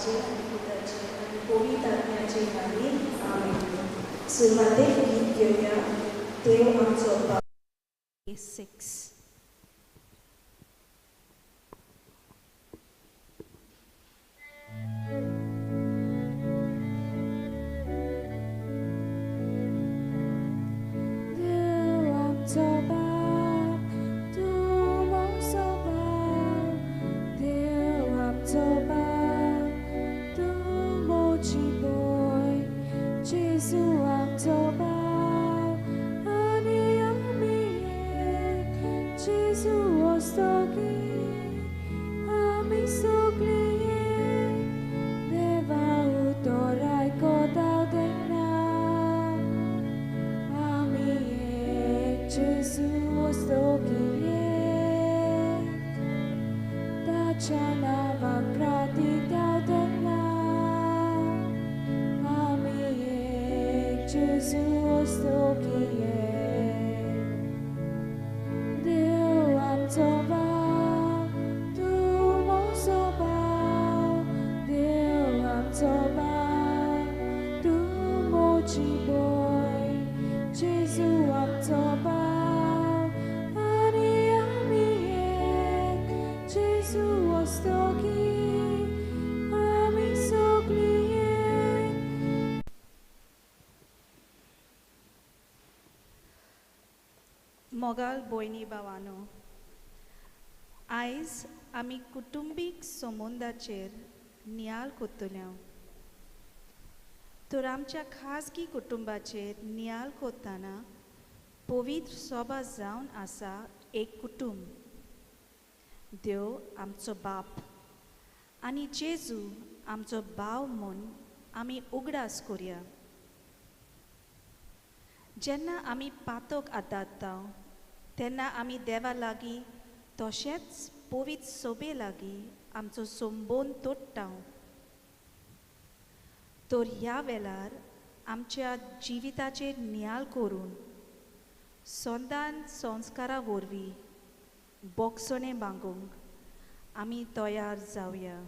बापाचेर आनी पुताचेर आनी पवित्र आत्म्याचे नांवान आमेन. सुरवातेक गीत घेवया, देव आमचो बाप. 6. मोगाल भयणी भावानो, आयज आमी कुटुंबीक संबंदाचेर नियाळ कोत्तले. तर आमच्या खाजगी कुटुंबाचेर नियाळ कोत्ताना पवित्र सोबा जावन आसा एक कुटुंब. देव आमचो बाप आनी जेजू आमचो भाव म्हूण आमी उगडास करुया. जेन्ना आमी पातक आदारता तेन्ना आमी देवा लागीं तशेंच पवित्र सोबे लागीं आमचो संबंद तोडटा. तर ह्या वेळार आमच्या जिविताचेर नियाळ करून संदान संस्कारा वरवीं बोगसणें बांगूंक आमी तयार जावया.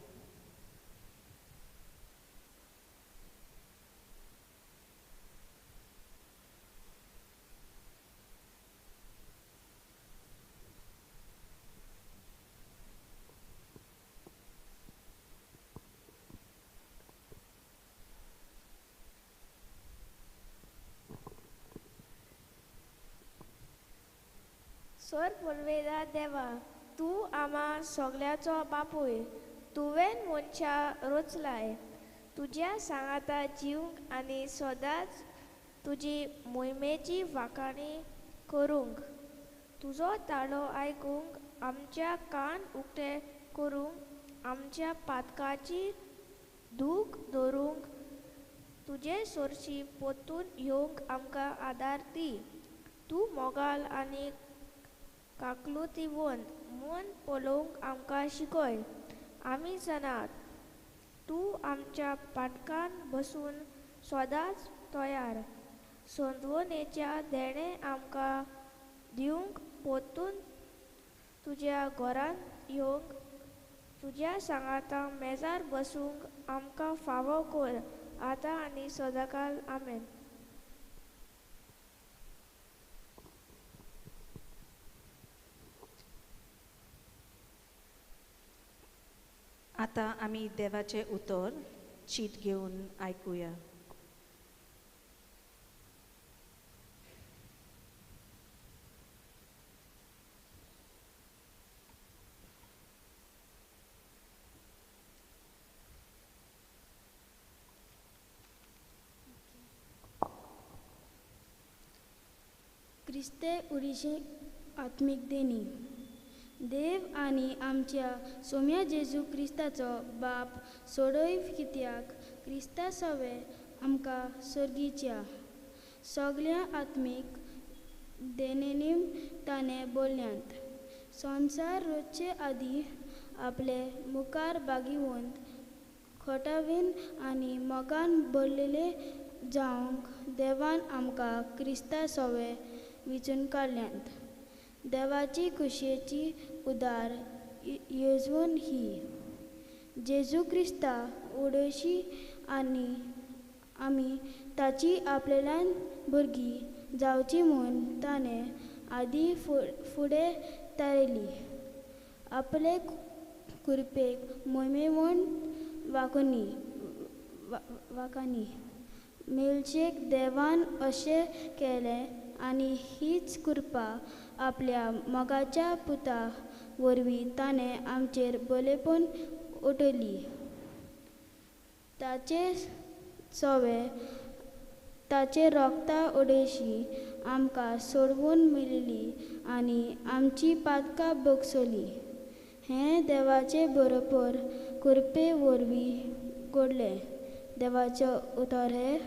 सर पुर्वेदा देवा, तूं आमा सगळ्याचो बापूय. तुवें मनशां रचलाय तुज्या सांगाता जिवंक आनी सदांच तुजी मोहिमेची वाखाणी करूंक. तुजो ताळो आयकूंक आमच्या कान उक्ते करूंक, आमच्या पातकाची दूख धरूंक, तुजे सोरशी पोतून येवंक आमकां आदार दी. तूं मोगाल आनी काकलुतीवंत मन पळोवंक आमकां शिकय. आमी जाणात तूं आमच्या पाटकान बसून सदांच तयार संतवणेच्या देणें आमकां दिवंक, पोतून तुज्या घरांत येवंक, तुज्या सांगाता मेजार बसूंक आमकां फावो कर, आतां आनी सदांकाल. आमेन. आतां आमी देवाचें उतर चीट घेवन आयकुया. क्रिस्ते उरिशी आत्मीक देणी. देव आनी आमच्या सोम्या जेजू क्रिस्ताचो बाप सोडय कित्याक क्रिस्ता सवे आमकां सर्गीच्या सगळ्या आत्मीक देणेंनी ताणें बोल्यांत. संवसार रचचे आदीं आपले मुखार बागिवंत खोटावीन आनी मोगान भरलेले जावंक देवान आमकां क्रिस्ता सवे विचून काडल्यांत. देवाची खुशयेची उदार येवजण ही जेजू क्रिस्ता उडोशी आनी आमी ताची आपल्यान भुरगीं जावची म्हूण ताणें आदी फुडें तारयली. आपले कुरपेक मोमेवण वाकनी वाकानी मेलचेक देवान अशें केलें आनी हीच कृपा आपल्या मोगाच्या पुता वरवीं ताणें आमचेर बलेपण उठयली. ताचे सवे ताचे रोगता उडेशी आमकां सोडवून मेळ्ळी आनी आमची पातकां भोगसली. हें देवाचे बरोबर कृपे वरवीं घडलें. देवाचें उतर हें.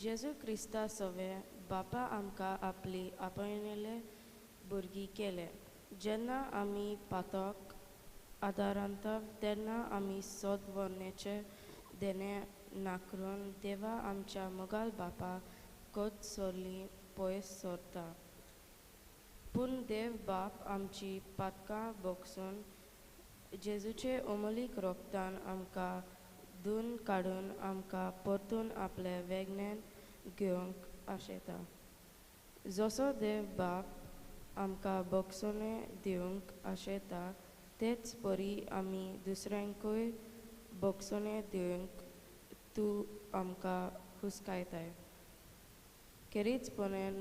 जेजू क्रिस्ता सवे बापा आमकां आपली आपयणेले भुरगीं केले. जेन्ना आमी पातक आदारांत तेन्ना आमी सोदवणेचे देणे नाकरून देवा आमच्या मोगाल बापा कोत सोरली पयस सोरता. पूण देव बाप आमची पातकां भोगसून जेजूचे अमोलीक रोगतान आमकां धुवन काडून आमकां परतून आपले वेगनेन घेवंक आशेता. जसो देव बाप आमकां भोगसणे दिवंक आशेता तेच परी आमी दुसऱ्यांकूय भोगसणे दिवंक तूं आमकां हुस्कायताय. खेरीजपणान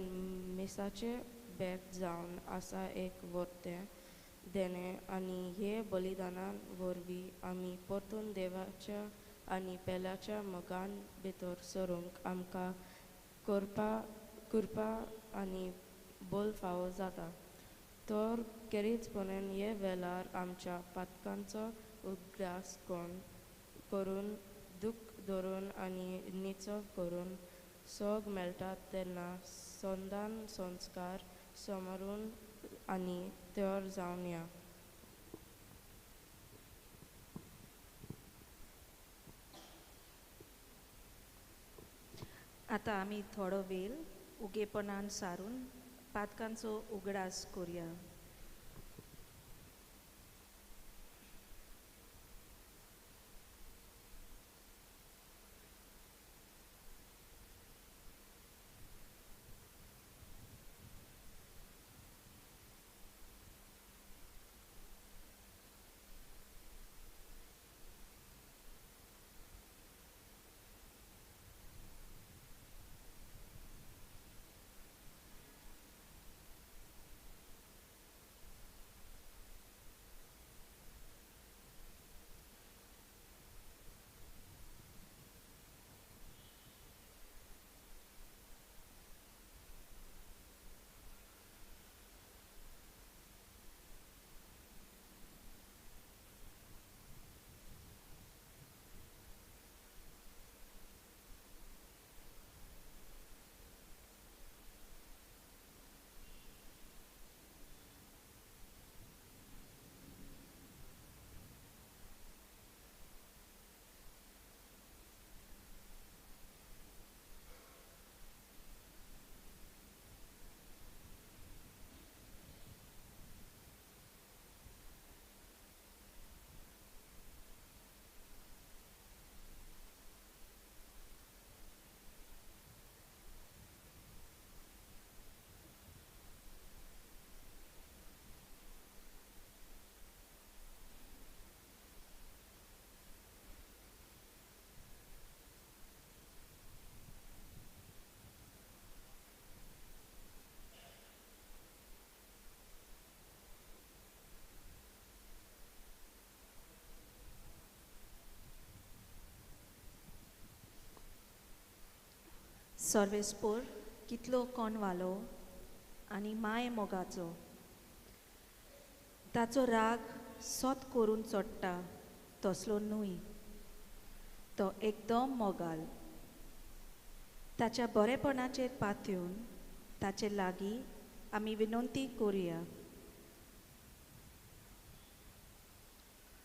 मिसाचें भेट जावन आसा एक वर्तें देणें आनी हे बलिदाना वरवीं आमी परतून देवाच्या आनी पेल्याच्या मोगान भितर सरूंक आमकां कृपा आनी बोल फावो जाता. तर खेरीजपणान हे वेळार आमच्या पातकांचो उगडास करून दूख धरून आनी निचो करून सोग मेळटा तेन्ना संदान संस्कार समरून आनी तयार जावन या. आतां आमी थोडो वेळ उगेपणान सारून पातकांचो उगडास करुया. सर्वेस्पोर कितलो कोणवालो आनी माय मोगाचो. ताचो राग सोत करून चडटा तसलो न्हय, तो एकदम मोगाल. ताच्या बरेपणाचेर पातयेवन ताचे लागीं आमी विनंती करुया.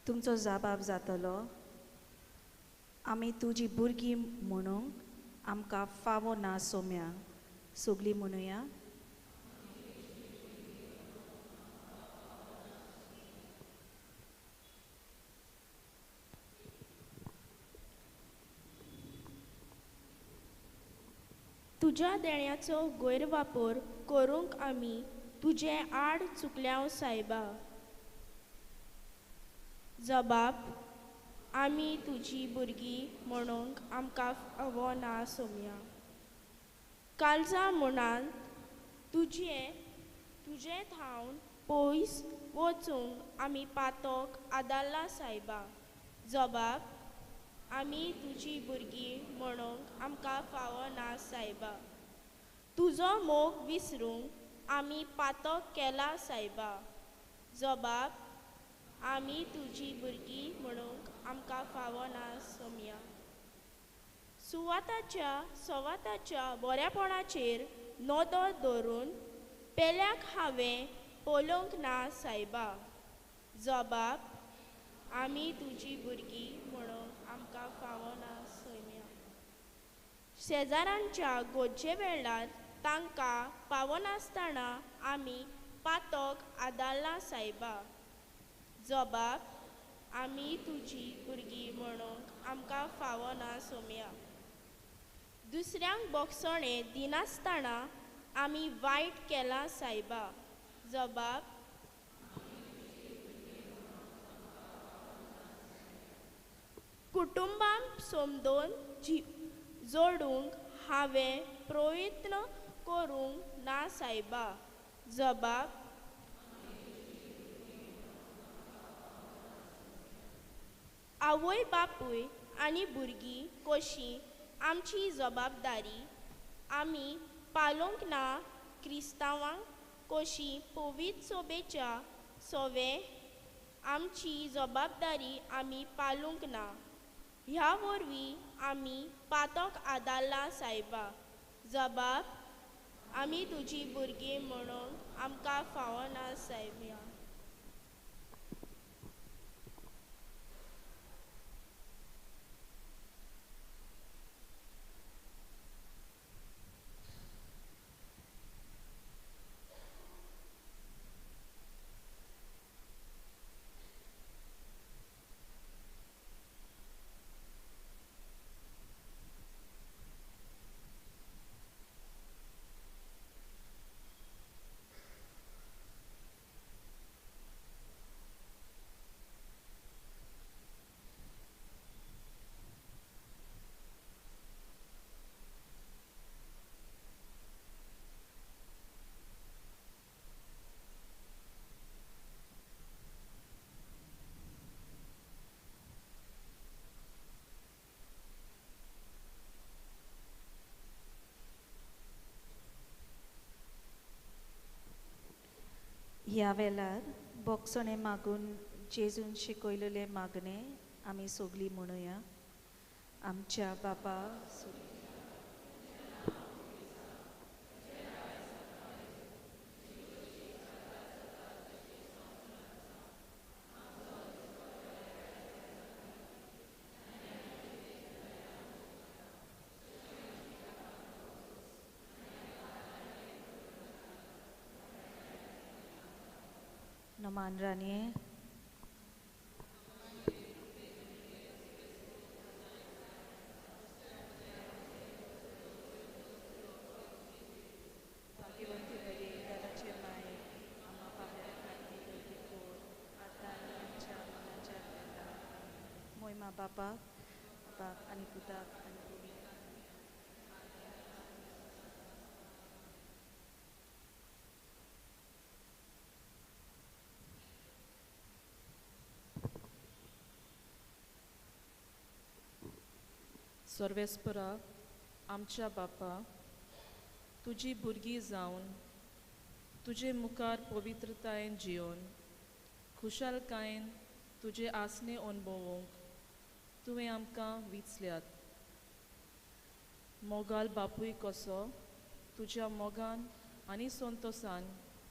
तुमचो जाबाब जातलो, आमी तुजी भुरगीं म्हणूंक आमकां फावो ना सोम्या. सगळीं म्हणुया. तुज्या देण्याचो गैरवापर करूंक आमी तुजे आड चुकल्याव सायबा. जबाब आमी तुजी भुरगीं म्हणूंक आमकां फावो ना सोम्या. काळजा मुणान तुजे थावन पयस वचूंक आमी पातोक आदारला सायबा. जबाब आमी तुजी भुरगीं म्हणूंक आमकां फावो ना सायबा. तुजो मोग विसरूंक आमी पातक केला सायबा. जबाब आमी तुजी भुरगीं म्हणूंक आमकां फावो ना सोम्या. सुवाताच्या बऱ्यापणाचेर नदर दवरून पेल्याक हांवें पळोवंक ना सायबा. जबाब आमी तुजी भुरगीं म्हणूंक आमकां फावो ना सोम्या. शेजारांच्या गरजे वेळार तांकां पावनासतना आमी पातक आदारला सायबा. जबाब आमी तुजी भुरगीं म्हणूंक आमकां फावो ना सोम्या. दुसऱ्यांक बोगसणें दिनासतना आमी वायट केलां सायबा. जबाब कुटुंबांक समजून जोडूंक हांवें प्रयत्न करूंक ना सायबा. जबाब आवय बापूय आनी भुरगीं कशी आमची जबाबदारी आमी पालोवंक ना. क्रिस्तांवांक कशी पवित्र सोबेच्या सोवे आमची जबाबदारी आमी पालूंक ना. ह्या वरवीं आमी पातक आदारला सायबा. जबाब आमी तुजी भुरगीं म्हणूंक आमकां फावो ना सायबा. ह्या वेळार बोगसणें मागून जेजून शिकयलेलें मागणें आमी सगळीं म्हणुया. आमच्या बापा नमान राणये भाग्यवंती मरिये, देवाचे माये, आम्हा पाप्यां खातीर गर्दी कर, आतां आनी आमच्या मरणाच्या वेळार. मोयमा बापाक, बाप आनी पुताक आनी पवित्र आत्म्याक. सर्वेस्परा आमच्या बापा, तुजी भुरगीं जावन तुजे मुखार पवित्रतायेन जियोवन खुशालकायेन तुजे आसणे अणभवूंक तुवें आमकां विचल्यात. मोगाल बापूय कसो तुज्या मोगान आनी संतोसान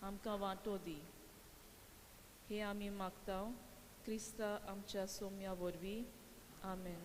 आमकां वांटो दी, हे आमी मागता क्रिस्ता आमच्या सोम्या वरवीं. आमेन.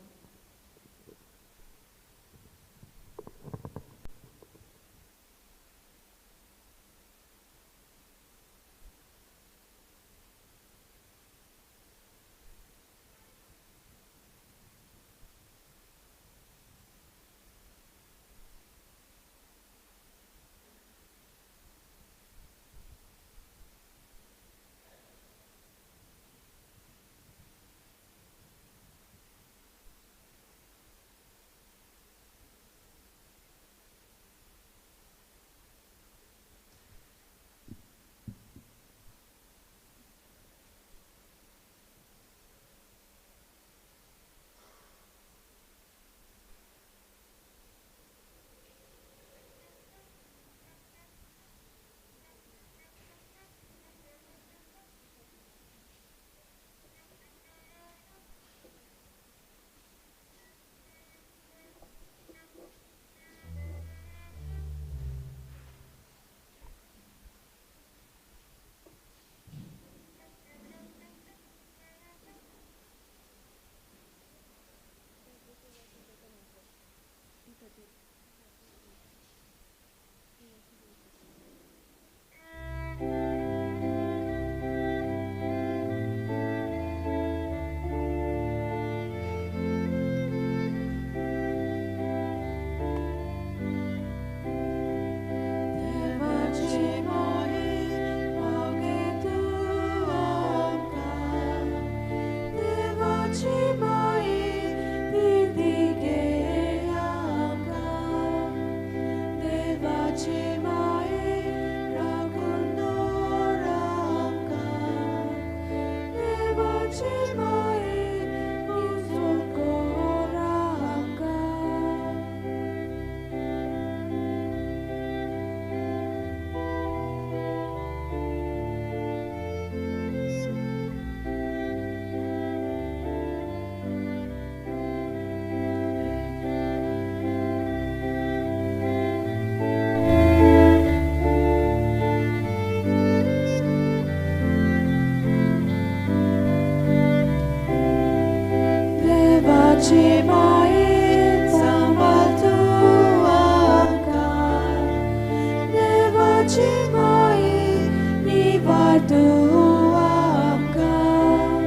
निवार तूं आमकां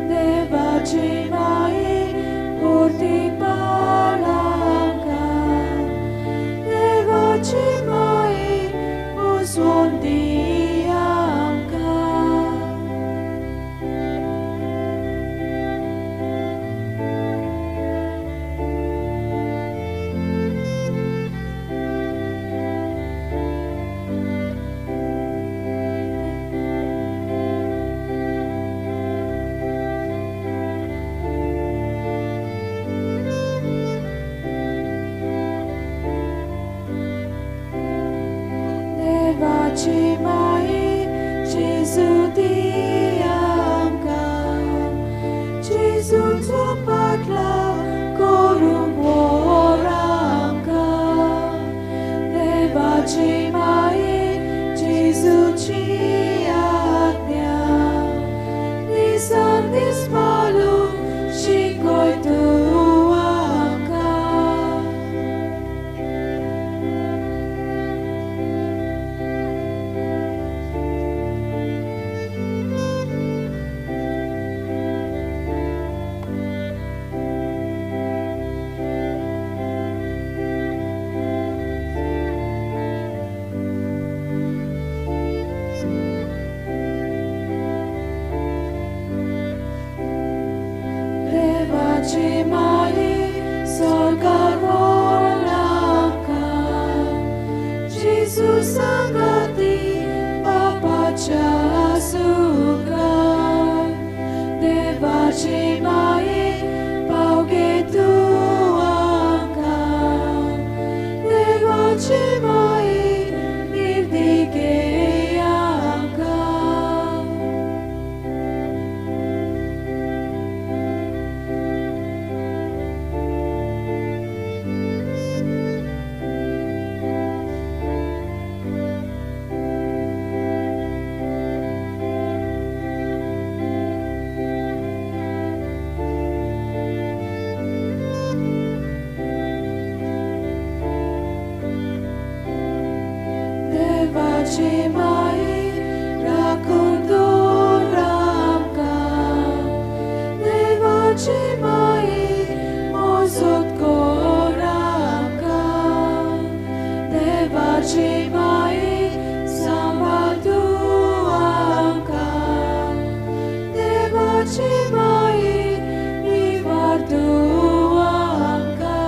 देवाची माये पुरती पाळ आमकां देवाची माये पोसवण दी आमकां. देवाची माये जेजू दी आमकां जेजूचो पाटलाव करूंक व्हर आमकां देवाची माये जेजूची आज्ञा दिसान दीस पाळूंक शिकय तूं आमकां. देवाची माये स्वर्गार व्हर आमकां जेजू सांगाती बापाच्या सुखान देवाची माये पावगे तूं आमकां देवाची माये निर्दिगे आमकां. देवाची माये राखून दवर आमकां देवाची माये मजत कर आमकां देवाची माये सांबाळ तूं आमकां देवाची माये निवार तूं आमकां.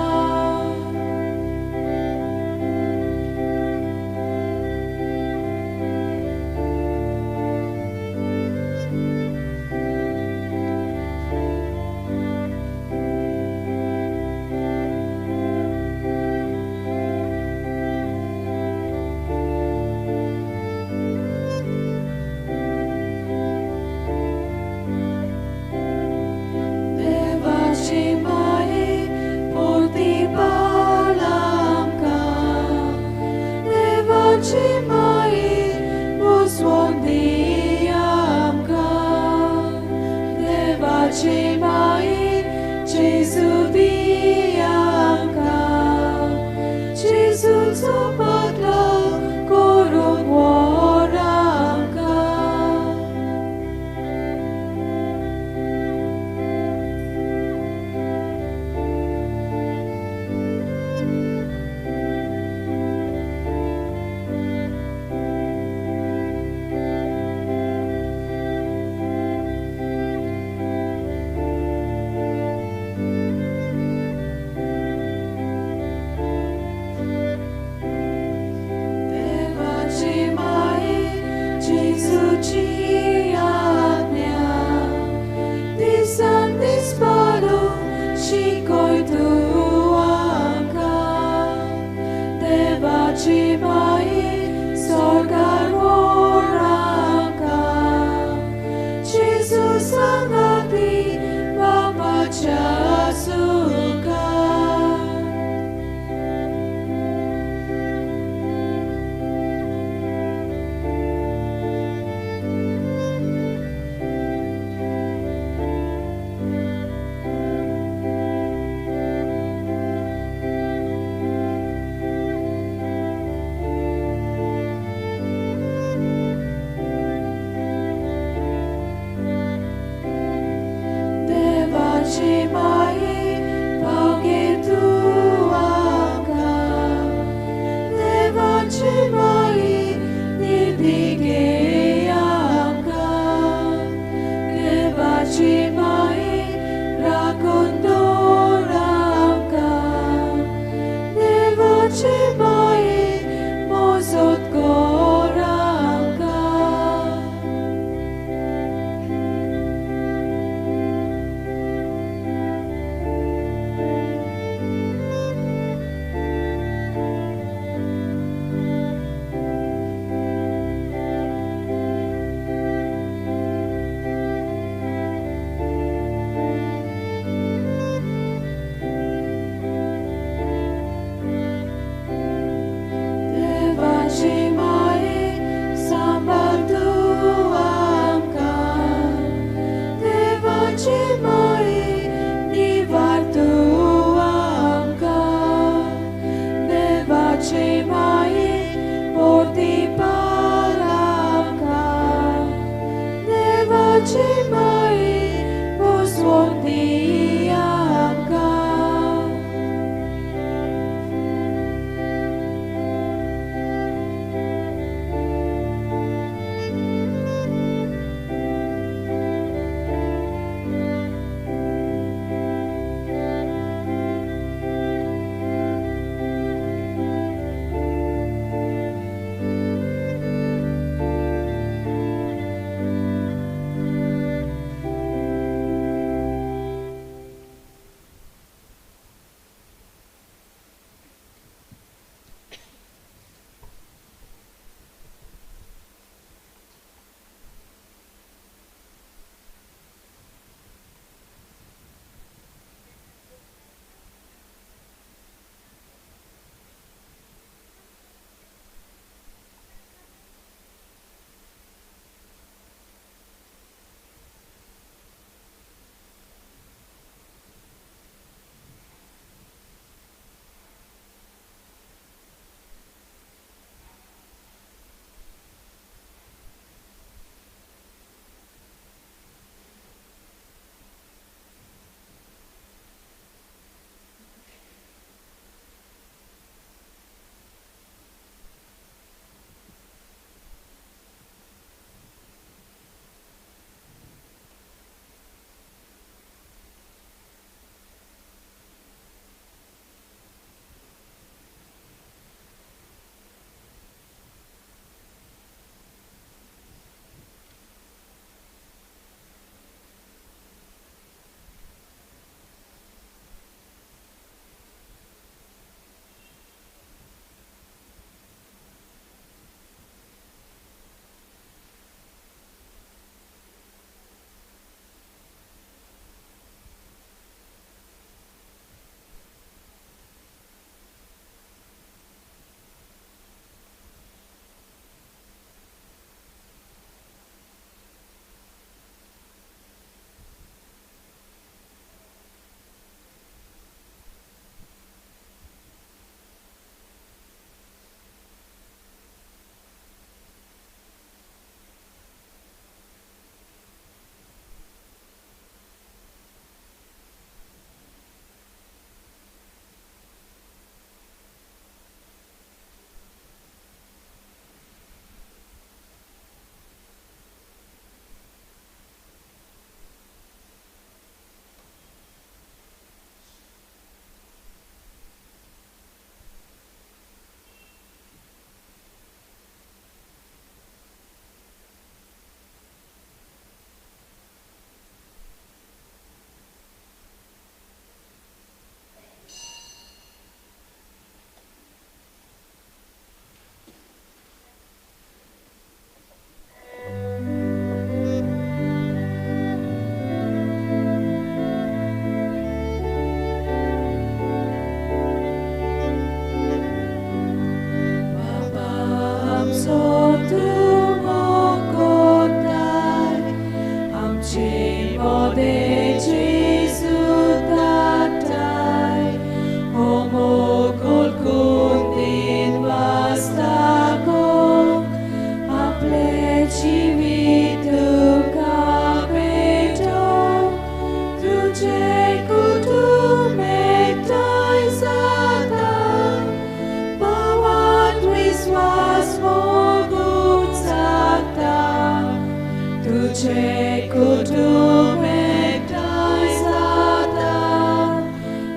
तुझे कुटुंब एकठांय जाता,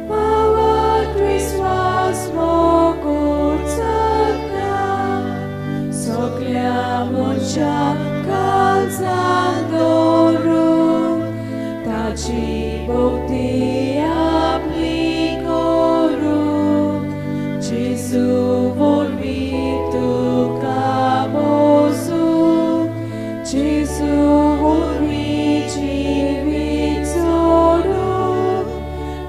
भावात विस्वास मोगून जगता, सगल्या मनशां काळजान दवरून ताची भक्ती आपली करूं. जेजू वरवीं तुका मोजूं, जेजू वरवीं जिवीत जोडूं,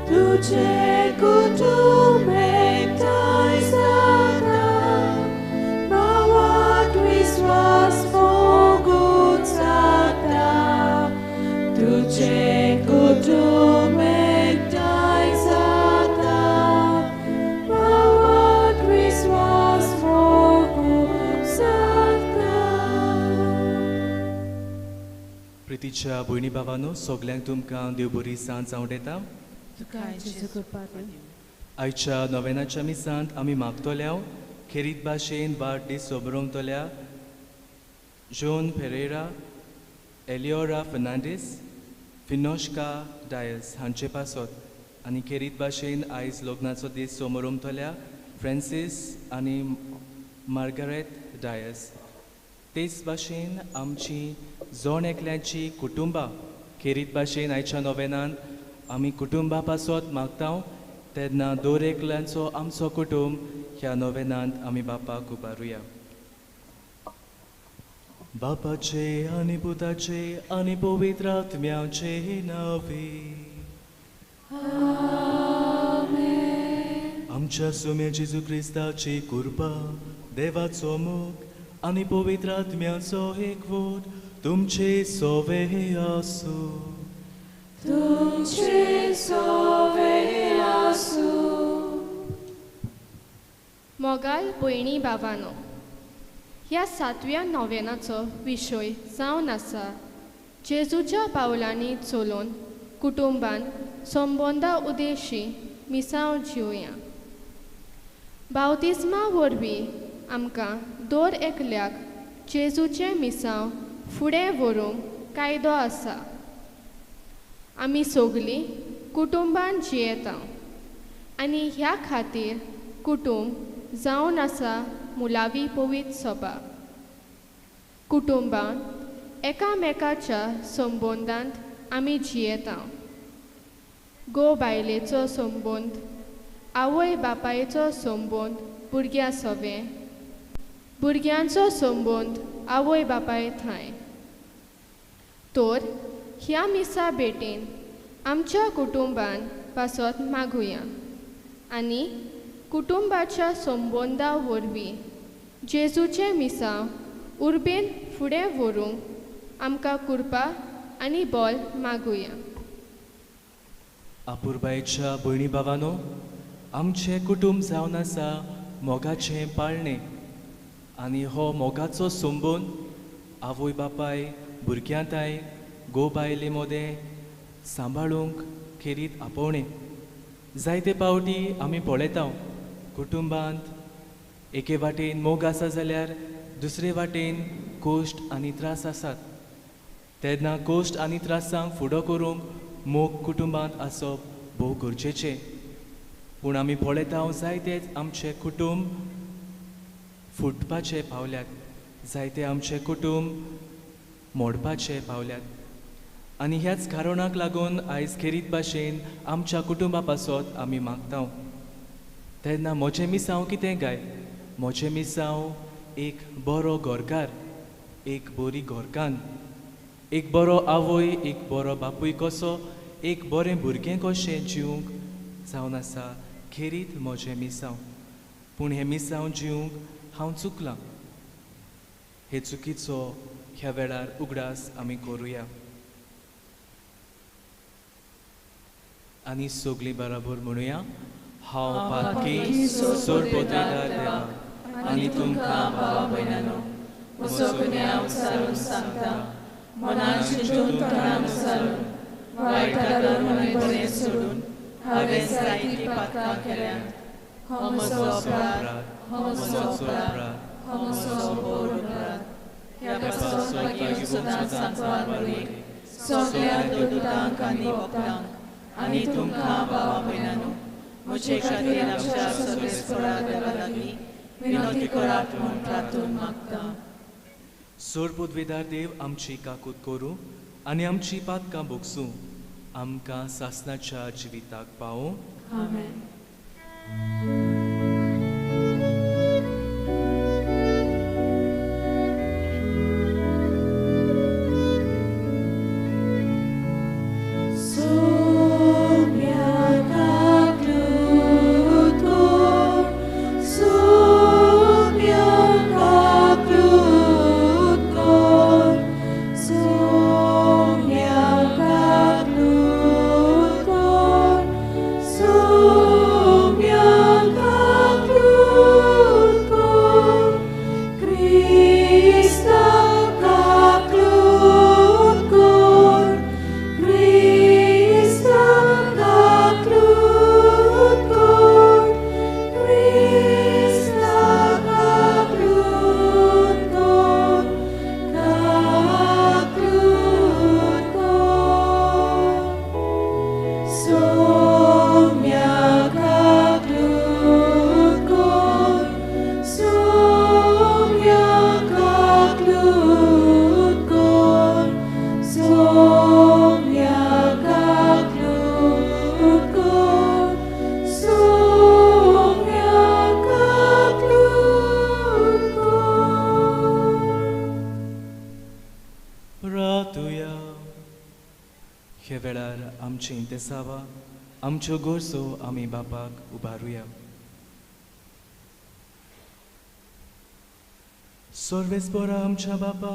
तुजें कुटुंब एकठांय जाता, भावात विस्वास मोगून जाता, तुजें कुटुंब एकठांय जाता, भावात विस्वास मोगून जाता. प्रितीच्या भयणी भावांनो, सगल्यांक तुमकां देव बरी सांज आवडटा. आयच्या नोवेनाच्या मिसांत आमी मागतल्या खेरीत भाशेन वाडदीस सोबरवतल्या जोन फेरेरा, एलियोरा फर्नांडीस, फिनोश्का डायस हांचे पासत आनी खेरीत भाशेन आयज लग्नाचो दीस सोमरवतल्या फ्रेंसीस आनी मार्गरेट डायस. तेच भाशेन आमची जण एकल्याची कुटुंबां खेरीत भाशेन आयच्या नोवेनान आमी कुटुंबा पासत मागता तेन्ना दर एकल्याचो आमचो कुटुंब ह्या नोवेनांत आमी बापाक उबारुया. बापाचे आनी पुताचे आनी पवित्र आत्म्याचे नांवे. आमच्या सुम्या जेजू क्रिस्ताची कृपा, देवाचो मोग आनी पवित्र आत्म्याचो एकवट तुमचे सोवे आसूं. तुमचे सोवे आसूं. मोगाल भयणी भावानो, ह्या सातव्या नोवेनाचो विशय जावन आसा जेजूच्या पावलांनी चलोवन कुटुंबान संबंदा उदेशी मिसांव जिवया. बावतिज्मा वरवीं आमकां दर एकल्याक जेजूचें मिसांव फुडें व्हरूंक कायदो आसा. आमी सगलीं कुटुंबान जियेता आनी ह्या खातीर कुटुंब जावन आसा मुलावी पवित्र सभा. कुटुंबांत एकामेकाच्या संबंदांत आमी जियेता. घोव बायलेचो संबंद, आवय बापायचो संबंद भुरग्यां सवें, भुरग्यांचो संबंद आवय बापाय थंय. तर ह्या मिसा भेटेन आमच्या कुटुंबान पासत मागुया आनी कुटुंबाच्या संबंदा वरवीं जेजूचें मिसांव उर्बेन फुडें व्हरूंक आमकां कृपा आनी बल मागुया. अपुरबायेच्या भयणी भावांनो, आमचें कुटुंब जावन आसा मोगाचें पाळणें आनी हो मोगाचो संबंद आवय बापाय भुरग्यां ताय घोव बायले मदें सांबाळूंक खेरीत आपोवणें. जायते पावटी आमी पळयता कुटुंबांत एके वाटेन मोग आसा जाल्यार दुसरे वाटेन कोश्ट आनी त्रास आसात. तेन्ना कोश्ट आनी त्रासांक फुडो करूंक मोग कुटुंबांत आसप भोव गरजेचें. पूण आमी पळयता जायतेच आमचें कुटुंब फुटपाचें पावल्यात, जायते आमचें कुटुंब मोडपाचें पावल्यात आनी ह्याच कारणाक लागून आयज खेरीत भाशेन आमच्या कुटुंबा पासत आमी मागता. तेन्ना म्हजें मिसांव कितें काय? म्हजें मिसांव एक बरो घरकार, एक बरी घरकान्न, एक बरो आवय, एक बरो बापूय कसो, एक बरें भुरगें कशें जिवंक जावन आसा खेरीत म्हजें मिसांव. पूण हें मिसांव जिवंक हांव चुकलां. हे चुकीचो ह्या वेळार उगडास आमी करुया आनी सगळीं बराबर म्हणुया, हांव पातकी सोरपोतेदार देवा आनी तुमकां भावा भयणांनो म्हजो गुन्यांव सारून सांगता, मनान चिंतून तोंडान सारून वायट घालून आनी बरें सोडून हांवें जायतीं पातकां केल्यांत. हो म्हजो अपराध, हो म्हजो अपराध, हो म्हजो व्हड अपराध. ह्या पासून लागीं सदांच सांकवाल वरवीं सगळ्या देवदूतांक आनी भक्तांक आनी तुमकां भावा भयणांनो म्हजे खातीर आमच्या सर्वेस्परा देवा लागीं विनंती करात म्हूण प्रार्थून मागता. सोरपुदवेदार देव आमची काकूत करूं आनी आमची पातकां भोगसूं, आमकां सासणाच्या जिविताक पावूं. आमेन. आमच्यो गरजो आमी बापाक उबारुया. सर्वेस्परा आमच्या बापा,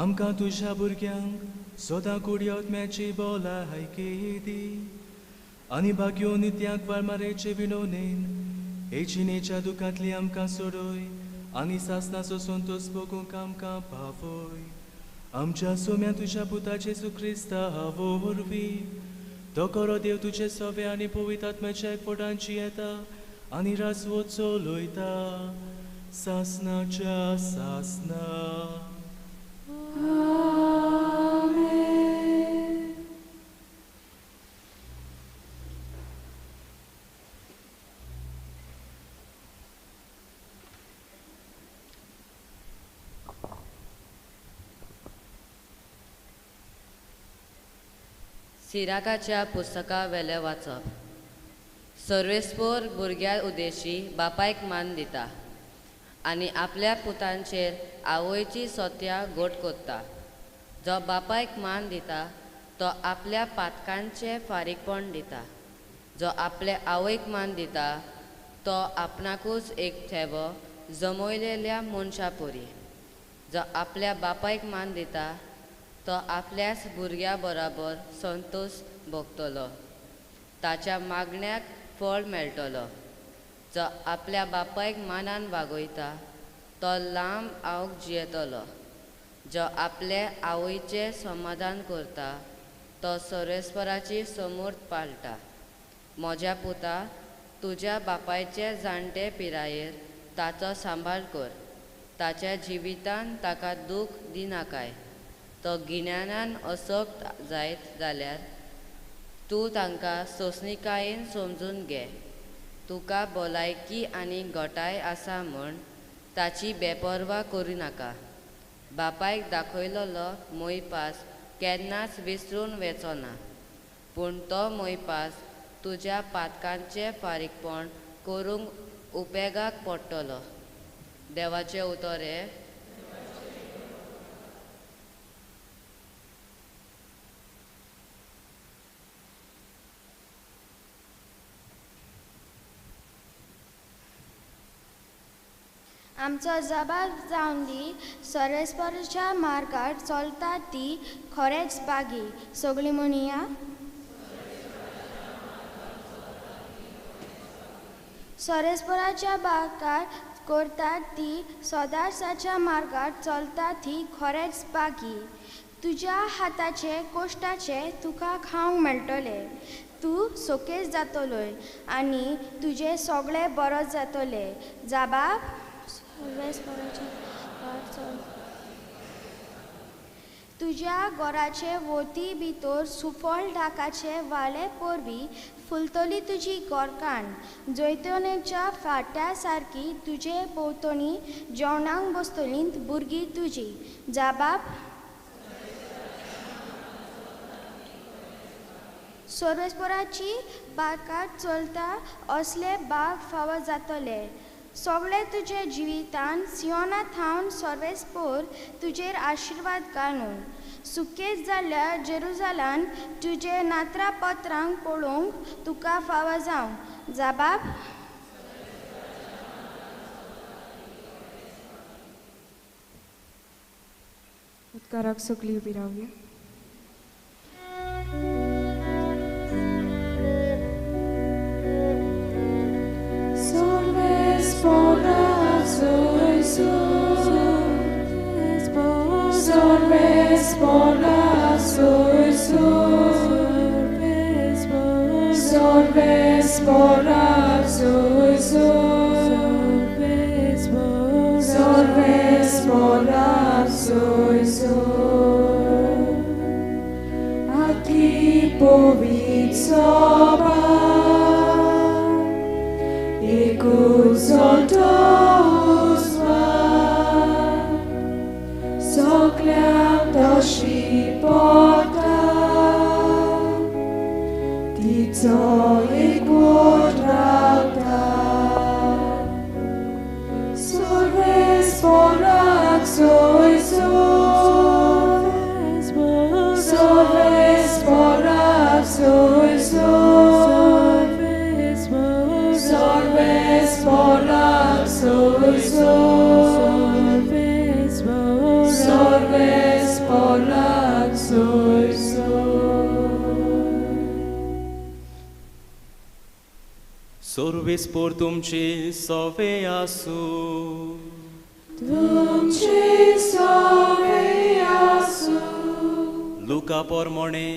आमकां तुज्या भुरग्यांक सदां कुडयोत्म्याची भलायकी दी आनी भाग्यो नित्याक वारमारेचे विनोनेन हे जिणेच्या दुखांतली आमकां सोडय आनी सासणाचो संतोस भोगूंक आमकां पावय. आमच्या सोम्या तुज्या पुता जेजू क्रिस्ता वरवीं तो खरो देव तुजे सवे आनी पवित्र आत्म्याच्या एकवटांची येता आनी राजवट चलयता सासणाच्या सासना. सिराकाच्या पुस्तका वेलें वाचप. सर्वेस्पोर भुरग्या उद्देशी बापायक मान दिता आनी आपल्या पुतांचेर आवयची सोत्या गोट कोत्ता. जो बापायक मान दिता तो आपल्या पातकांचें फारीकपण दिता. जो आपले आवयक मान दिता तो आपणाकूच एक थेवो जमयलेल्या मनशा परी. जो आपल्या बापायक मान दिता तो आपल्याच भुरग्या बराबर संतोश भोगतलो, ताच्या मागण्याक फळ मेळटलो. जो आपल्या बापायक मानान वागयता तो लांब आवक जियेतलो. जो आपले आवयचें समाधान करता तो सर्वेस्पराची समूर्त पाळटा. म्हज्या पुता, तुज्या बापायचे जाणटे पिरायेर ताचो सांबाळ कर, ताच्या जिवितान ताका दूख दिनाकाय. तो गिन्यानान असक्त जायत जाल्यार तूं तांकां सोंसणिकायेन समजून घे. तुका भलायकी आनी घटाय आसा म्हूण ताची बेपर्वा करूं नाका. बापायक दाखयलेलो मोयपास केन्नाच विसरून वचो ना, पूण तो मोयपास तुज्या पातकांचें फारीकपण करूंक उपेगाक पडटलो. देवाचें उतर हें. आमचो जबाब जावन दी सर्वेस्परच्या मार्गार चलता ती खरेंच बागी. सगळीं म्हणया. सर्वेस्पराच्या मार्गार करतात ती सदांच्या मार्गार चलता ती खरेंच बागी. तुज्या हाताचे कोश्टाचे तुका खावंक मेळटलें, तूं सोकेस जातलोय आनी तुजें सगळें बरो जातलें. जबाब सर्वेस्पराच्या मार्गार चल. तुज्या गोराचे वोती भितर सुफळ डाकाचे वाले पोरवी फुलतली तुजी गोरकान जैतनेच्या फाट्या सारकी तुजे भोंवतणी जेवणाक बसतलीं भुरगीं तुजी. जाबाब सर्वेस्पराची बागात चलता असले बाग फावो जातले. सगळे तुजे जिवितान सियोना थावन सर्वेस्पोर तुजेर आशिर्वाद घालून सुकेत जाल्ल्या जेरुजालान तुजे नात्रां पत्रांक पळोवंक तुका फावो जावं. जाबाब उदकाराक सगळीं उबी रावया. सर्वेस्पोर तुमचे सवे आसूं. तुमचे सवे आसूं. लुका पोरमोणे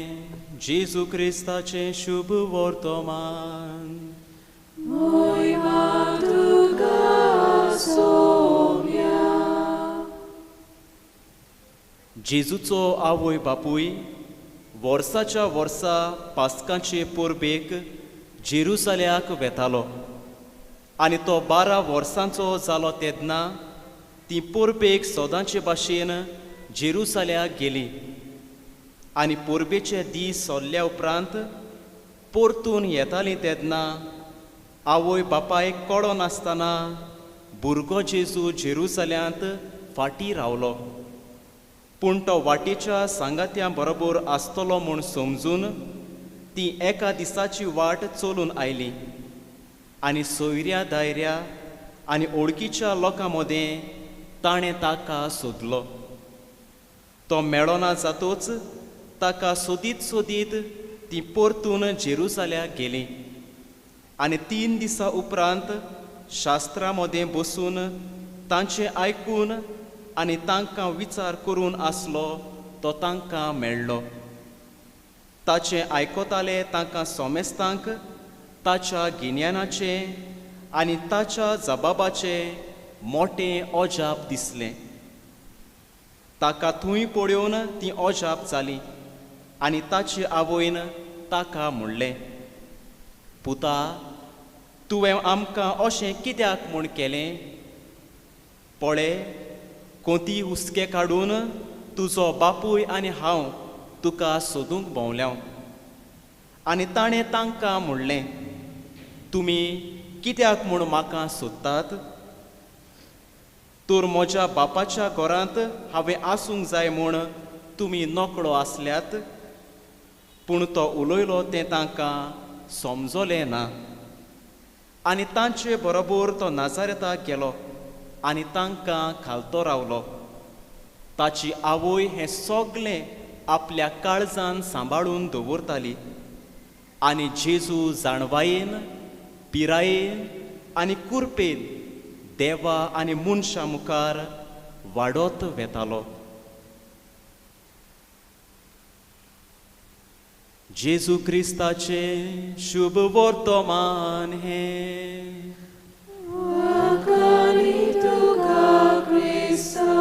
जेजू क्रिस्ताचें शुभ वर्तमान. मोहिमा तुका सोम्या. जेजूचो आवय बापूय वर्साच्या वर्सा पास्काचे परबेक जेरुसल्याक वेतालो आनी तो 12 वर्सांचो जालो तेन्ना ती परबेक सदांचे भाशेन जेरुसल्याक गेली आनी परबेचे दीस सरल्या उपरांत परतून येताली तेन्ना आवय बापायक कळो नासतना भुरगो जेजू जेरुसल्यांत फाटीं रावलो. पूण तो वाटेच्या सांगात्यां बरोबर आसतलो म्हूण समजून ती एका दिसाची वाट चलून आयली आनी सोयऱ्या दायऱ्या आनी ओळखीच्या लोकां मदें ताणें ताका सोदलो. तो मेळना जातोच ताका सोदीत सोदीत ती परतून जेरुसल्याक गेली आनी 3 दिसां उपरांत शास्त्रां मदें बसून तांचें आयकून आनी तांकां विचार करून आसलो तो तांकां मेळ्ळो. ताचें आयकताले तांकां सोमेस्तांक ताच्या गिन्यानाचें आनी ताच्या जबाबाचें मोटें अजाप दिसलें. ताका थंय पळोवन ती अजाप जाली आनी ताचे आवयन ताका म्हणलें, पुता तुवें आमकां अशें कित्याक म्हूण केलें? पळय कोती हुस्के काडून तुजो बापूय आनी हांव तुका सोदूंक भोंवल्या. आनी ताणें तांकां म्हणलें, तुमी कित्याक म्हूण म्हाका सोदतात? तर म्हज्या बापाच्या घरांत हांवें आसूंक जाय म्हूण तुमी नकळो आसल्यात. पूण तो उलयलो तें तांकां समजलें ना आनी तांचे बरोबर तो नाजारेताक गेलो आनी तांकां खालतो रावलो. ताची आवय हें सगळें आपल्या काळजान सांबाळून दवरताली आनी जेजू जाणवायेन पिरायेन आनी कुरपेन देवा आनी मनशां मुखार वाडत वेतालो. जेजू क्रिस्ताचें शुभ वर्तमान हें. तुका क्रिस्ता.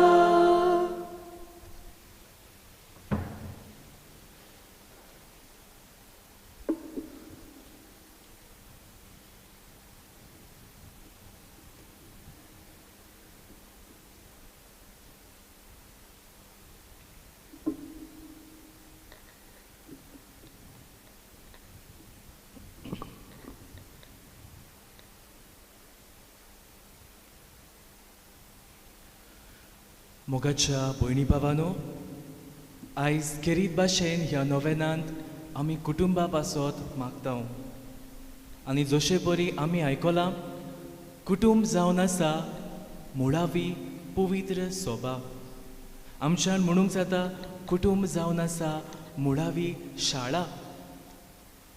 मोगाच्या भयणी भावानो, आयज खेरीत भाशेन ह्या नोवेनांत आमी कुटुंबा पासत मागता. आनी जशे परी आमी आयकलां, कुटुंब जावन आसा मुळावी पवित्र सोबा. आमच्यान म्हणूंक जाता कुटुंब जावन आसा मुळावी शाळा.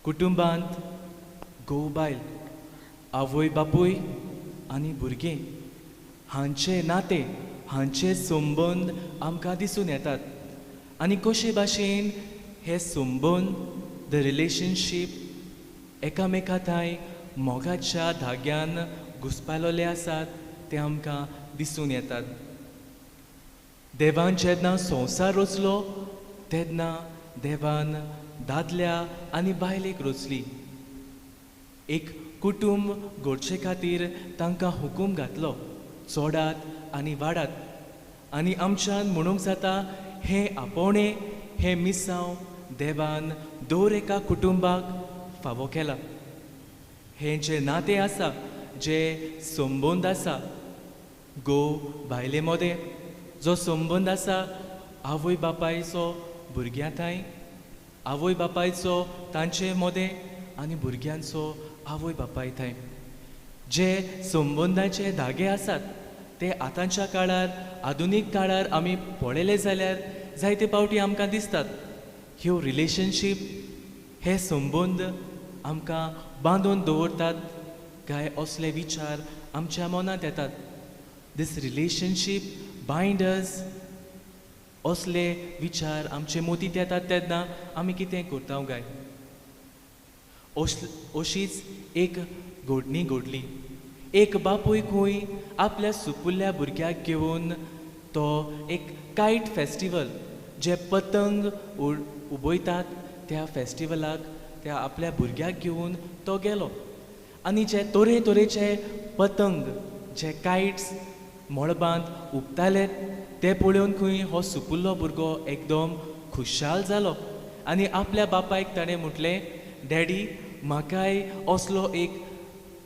कुटुंबांत घोव बायल, आवय बापूय आनी भुरगीं हांचे नातें, हांचे संबंद आमकां दिसून येतात. आनी कशे भाशेन हे संबंद, the relationship, एकामेका थांय मोगाच्या धाग्यान घुसपालोले आसात ते आमकां दिसून येतात. देवान जेन्ना संवसार रचलो तेन्ना देवान दादल्या आनी बायलेक रचली. एक कुटुंब घडचे खातीर तांकां हुकूम घातलो, चोडात आनी वाडात. आनी आमच्यान म्हणूंक जाता हें आपोवणें, हें मिसांव देवान दर एका कुटुंबाक फावो केला. हें जें नातें आसा, जे संबंद आसा घोव बायले मदें, जो संबंद आसा आवय बापायचो भुरग्यां थांय, आवय बापायचो तांचे मदें आनी भुरग्यांचो आवय बापाय थांय, जे संबंदाचे धागे आसात ते आतांच्या काळार, आधुनीक काळार आमी पळयले जाल्यार जायते पावटी आमकां दिसतात ह्यो रिलेशनशीप, हे संबंद आमकां बांदून दवरतात काय असले विचार आमच्या मनांत येतात. दीस रिलेशनशीप बायंडर्स असले विचार आमचे मतींत येतात तेन्ना आमी कितें करता काय? अशीच एक घडणी घडली. एक बापूय खंय आपल्या सुपुल्ल्या भुरग्याक घेवन तो एक कायट फेस्टिवल, जे पतंग उबयतात त्या फेस्टिवलाक त्या आपल्या भुरग्याक घेवन तो गेलो. आनी जे तरेतरेचे पतंग, जे कायट्स मळबांत उबताले ते पळोवन खंय हो सुपुल्लो भुरगो एकदम खुशाल जालो. आनी आपल्या बापायक ताणें म्हटलें, डॅडी म्हाकाय असलो एक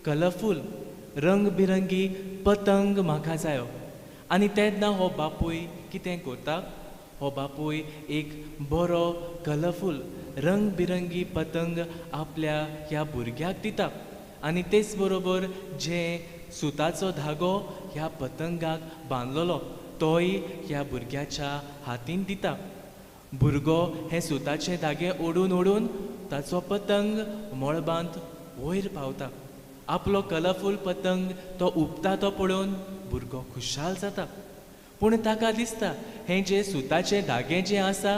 कलरफूल रंगबिरंगी पतंग म्हाका जायो. आनी तेन्ना हो बापूय कितें करता, हो बापूय एक बरो कलरफूल रंगबिरंगी पतंग आपल्या ह्या भुरग्याक दिता. आनी तेच बरोबर जे सुताचो धागो ह्या पतंगाक बांदलेलो तोय ह्या भुरग्याच्या हातीन दिता. भुरगो हे सुताचे धागे ओडून ओडून ताचो पतंग मळबांत वयर पावता. आपलो कलरफूल पतंग तो उबता तो पळोवन भुरगो खुशाल जाता. पूण ताका दिसता हें जे सुताचे धागे जे आसा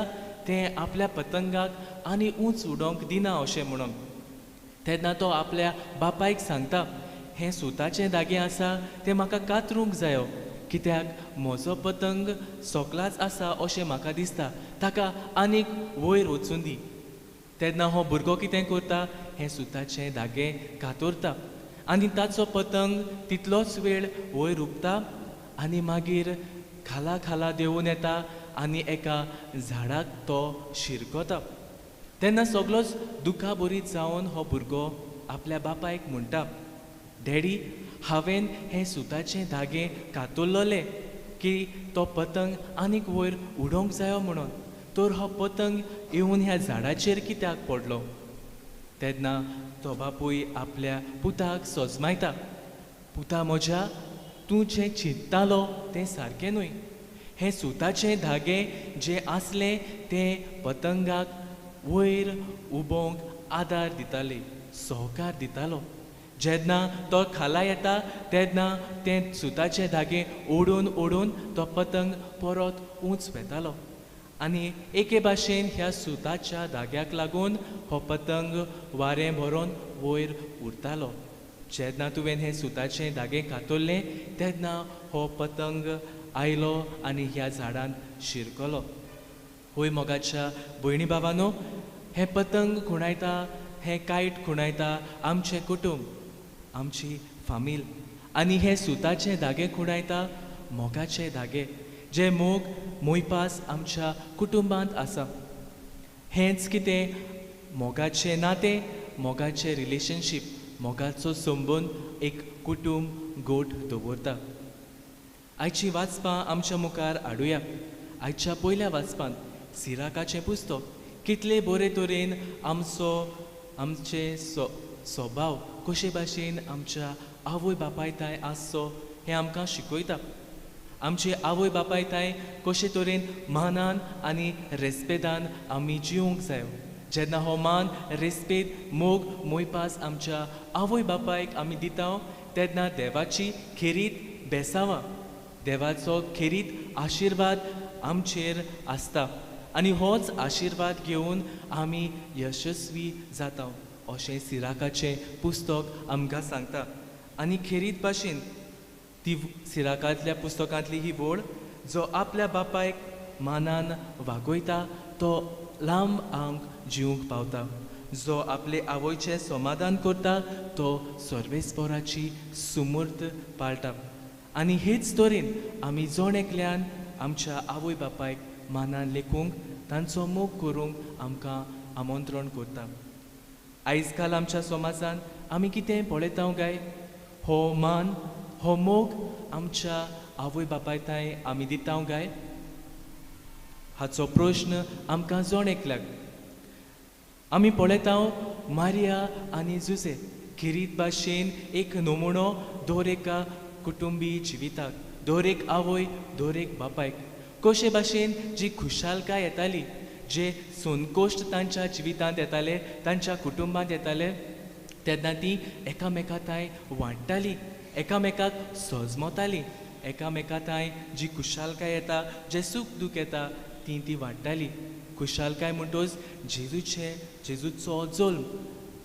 तें आपल्या पतंगाक आनी उंच उडोवंक दिना अशें म्हणून. तेन्ना तो आपल्या बापायक सांगता, हें सुताचे धागे आसा तें म्हाका कातरूंक जायो, कित्याक म्हजो पतंग सोकलाच आसा अशें म्हाका दिसता, ताका आनीक वयर वचूं दी. तेन्ना हो भुरगो कितें करता, हें सुताचे धागे कातरता आनी ताचो पतंग तितलोच वेळ वयर उबता आनी मागीर खाला खाला देंवून येता आनी एका झाडाक तो शिरकता. तेन्ना सगलोच दुखा बरीत जावन हो भुरगो आपल्या बापायक म्हणटा, डॅडी हांवें हें सुताचें धागे कातरलें की तो पतंग आनीक वयर उडोवंक जायो म्हणून, तर हो पतंग येवन ह्या झाडाचेर कित्याक पडलो? तेन्ना तो बापूय आपल्या पुताक सजमायता, पुता म्हज्या, तूं जें चिंततालो तें सारकें न्हय. हें सुताचें धागे जें आसलें तें पतंगाक वयर उबोवंक आदार दिताले, सहकार दितालो. जेन्ना तो खाला येता तेन्ना तें सुताचे धागे ओडून ओडून तो पतंग परत उंच वेतालो. आनी एके भाशेन ह्या सुताच्या धाग्याक लागून हो पतंग वारें भरोन वयर उरतालो. जेन्ना तुवें हें सुताचें धागे कातरलें तेन्ना हो पतंग आयलो आनी ह्या झाडान शिरकलो. होय मोगाच्या भयणी भावानो, हें पतंग खुणायता, हें कायट खुणायता आमचें कुटुंब, आमची फामील. आनी हे सुताचे धागे खुणायता मोगाचे धागे, जे मोग मोयपास आमच्या कुटुंबांत आसा. हेंच कितें मोगाचें नातें, मोगाचें रिलेशनशीप, मोगाचो संबंद एक कुटुंब गोठ दवरता. आयची वाचपां आमच्या मुखार हाडुया. आयच्या पयल्या वाचपांत सिराकाचें पुस्तक कितले बरे तरेन आमचो आमचे स्वभाव कशे भाशेन आमच्या आवय बापाय थांय आसचो हें आमकां शिकयता. आमचे आवय बापाय थांय कशे तरेन मानान आनी रेस्पेदान आमी जिवंक जायो. जेन्ना हो मान रेस्पेद मोग मोयपास आमच्या आवय बापायक आमी दिता तेन्ना देवाची खेरीत बेसावां, देवाचो खेरीत आशिर्वाद आमचेर आसता आनी होच आशिर्वाद घेवन आमी यशस्वी जाता अशें सिराकाचें पुस्तक आमकां सांगता. आनी खेरीत भाशेन ती सिराकांतल्या पुस्तकांतली ही वळ, जो आपल्या बापायक मानान वागयता तो लांब आंग जिवंक पावता, जो आपले आवयचें समाधान करता तो सर्वेस्पराची सुमूर्त पाळटा. आनी हेच तरेन आमी जण एकल्यान आमच्या आवय बापायक मानान लेखूंक तांचो मोग करूंक आमकां आमंत्रण करता. आयज काल आमच्या समाजान आमी कितें पळयता काय हो मान हो मोग आमच्या आवय बापाय थांय आमी दिता काय हाचो प्रश्न आमकां जण एकल्याक. आमी पळयता मारिया आनी जुजे खेरीत भाशेन एक नमुनो दर एका कुटुंबी जिविताक, दर एक आवय दर एक बापायक कशे भाशेन जी खुशालकाय येताली, जे संकोश्ट तांच्या जिवितांत येताले, तांच्या कुटुंबांत येताले तेन्ना ती एकामेका थांय वांट्टाली, एकामेकाक सजमताली, एकामेका थांय जी खुशालकाय येता, जें सूख दूख येता ती ती वांट्टाली. खुशालकाय म्हणटच जेजूचे जेजूचो जल्म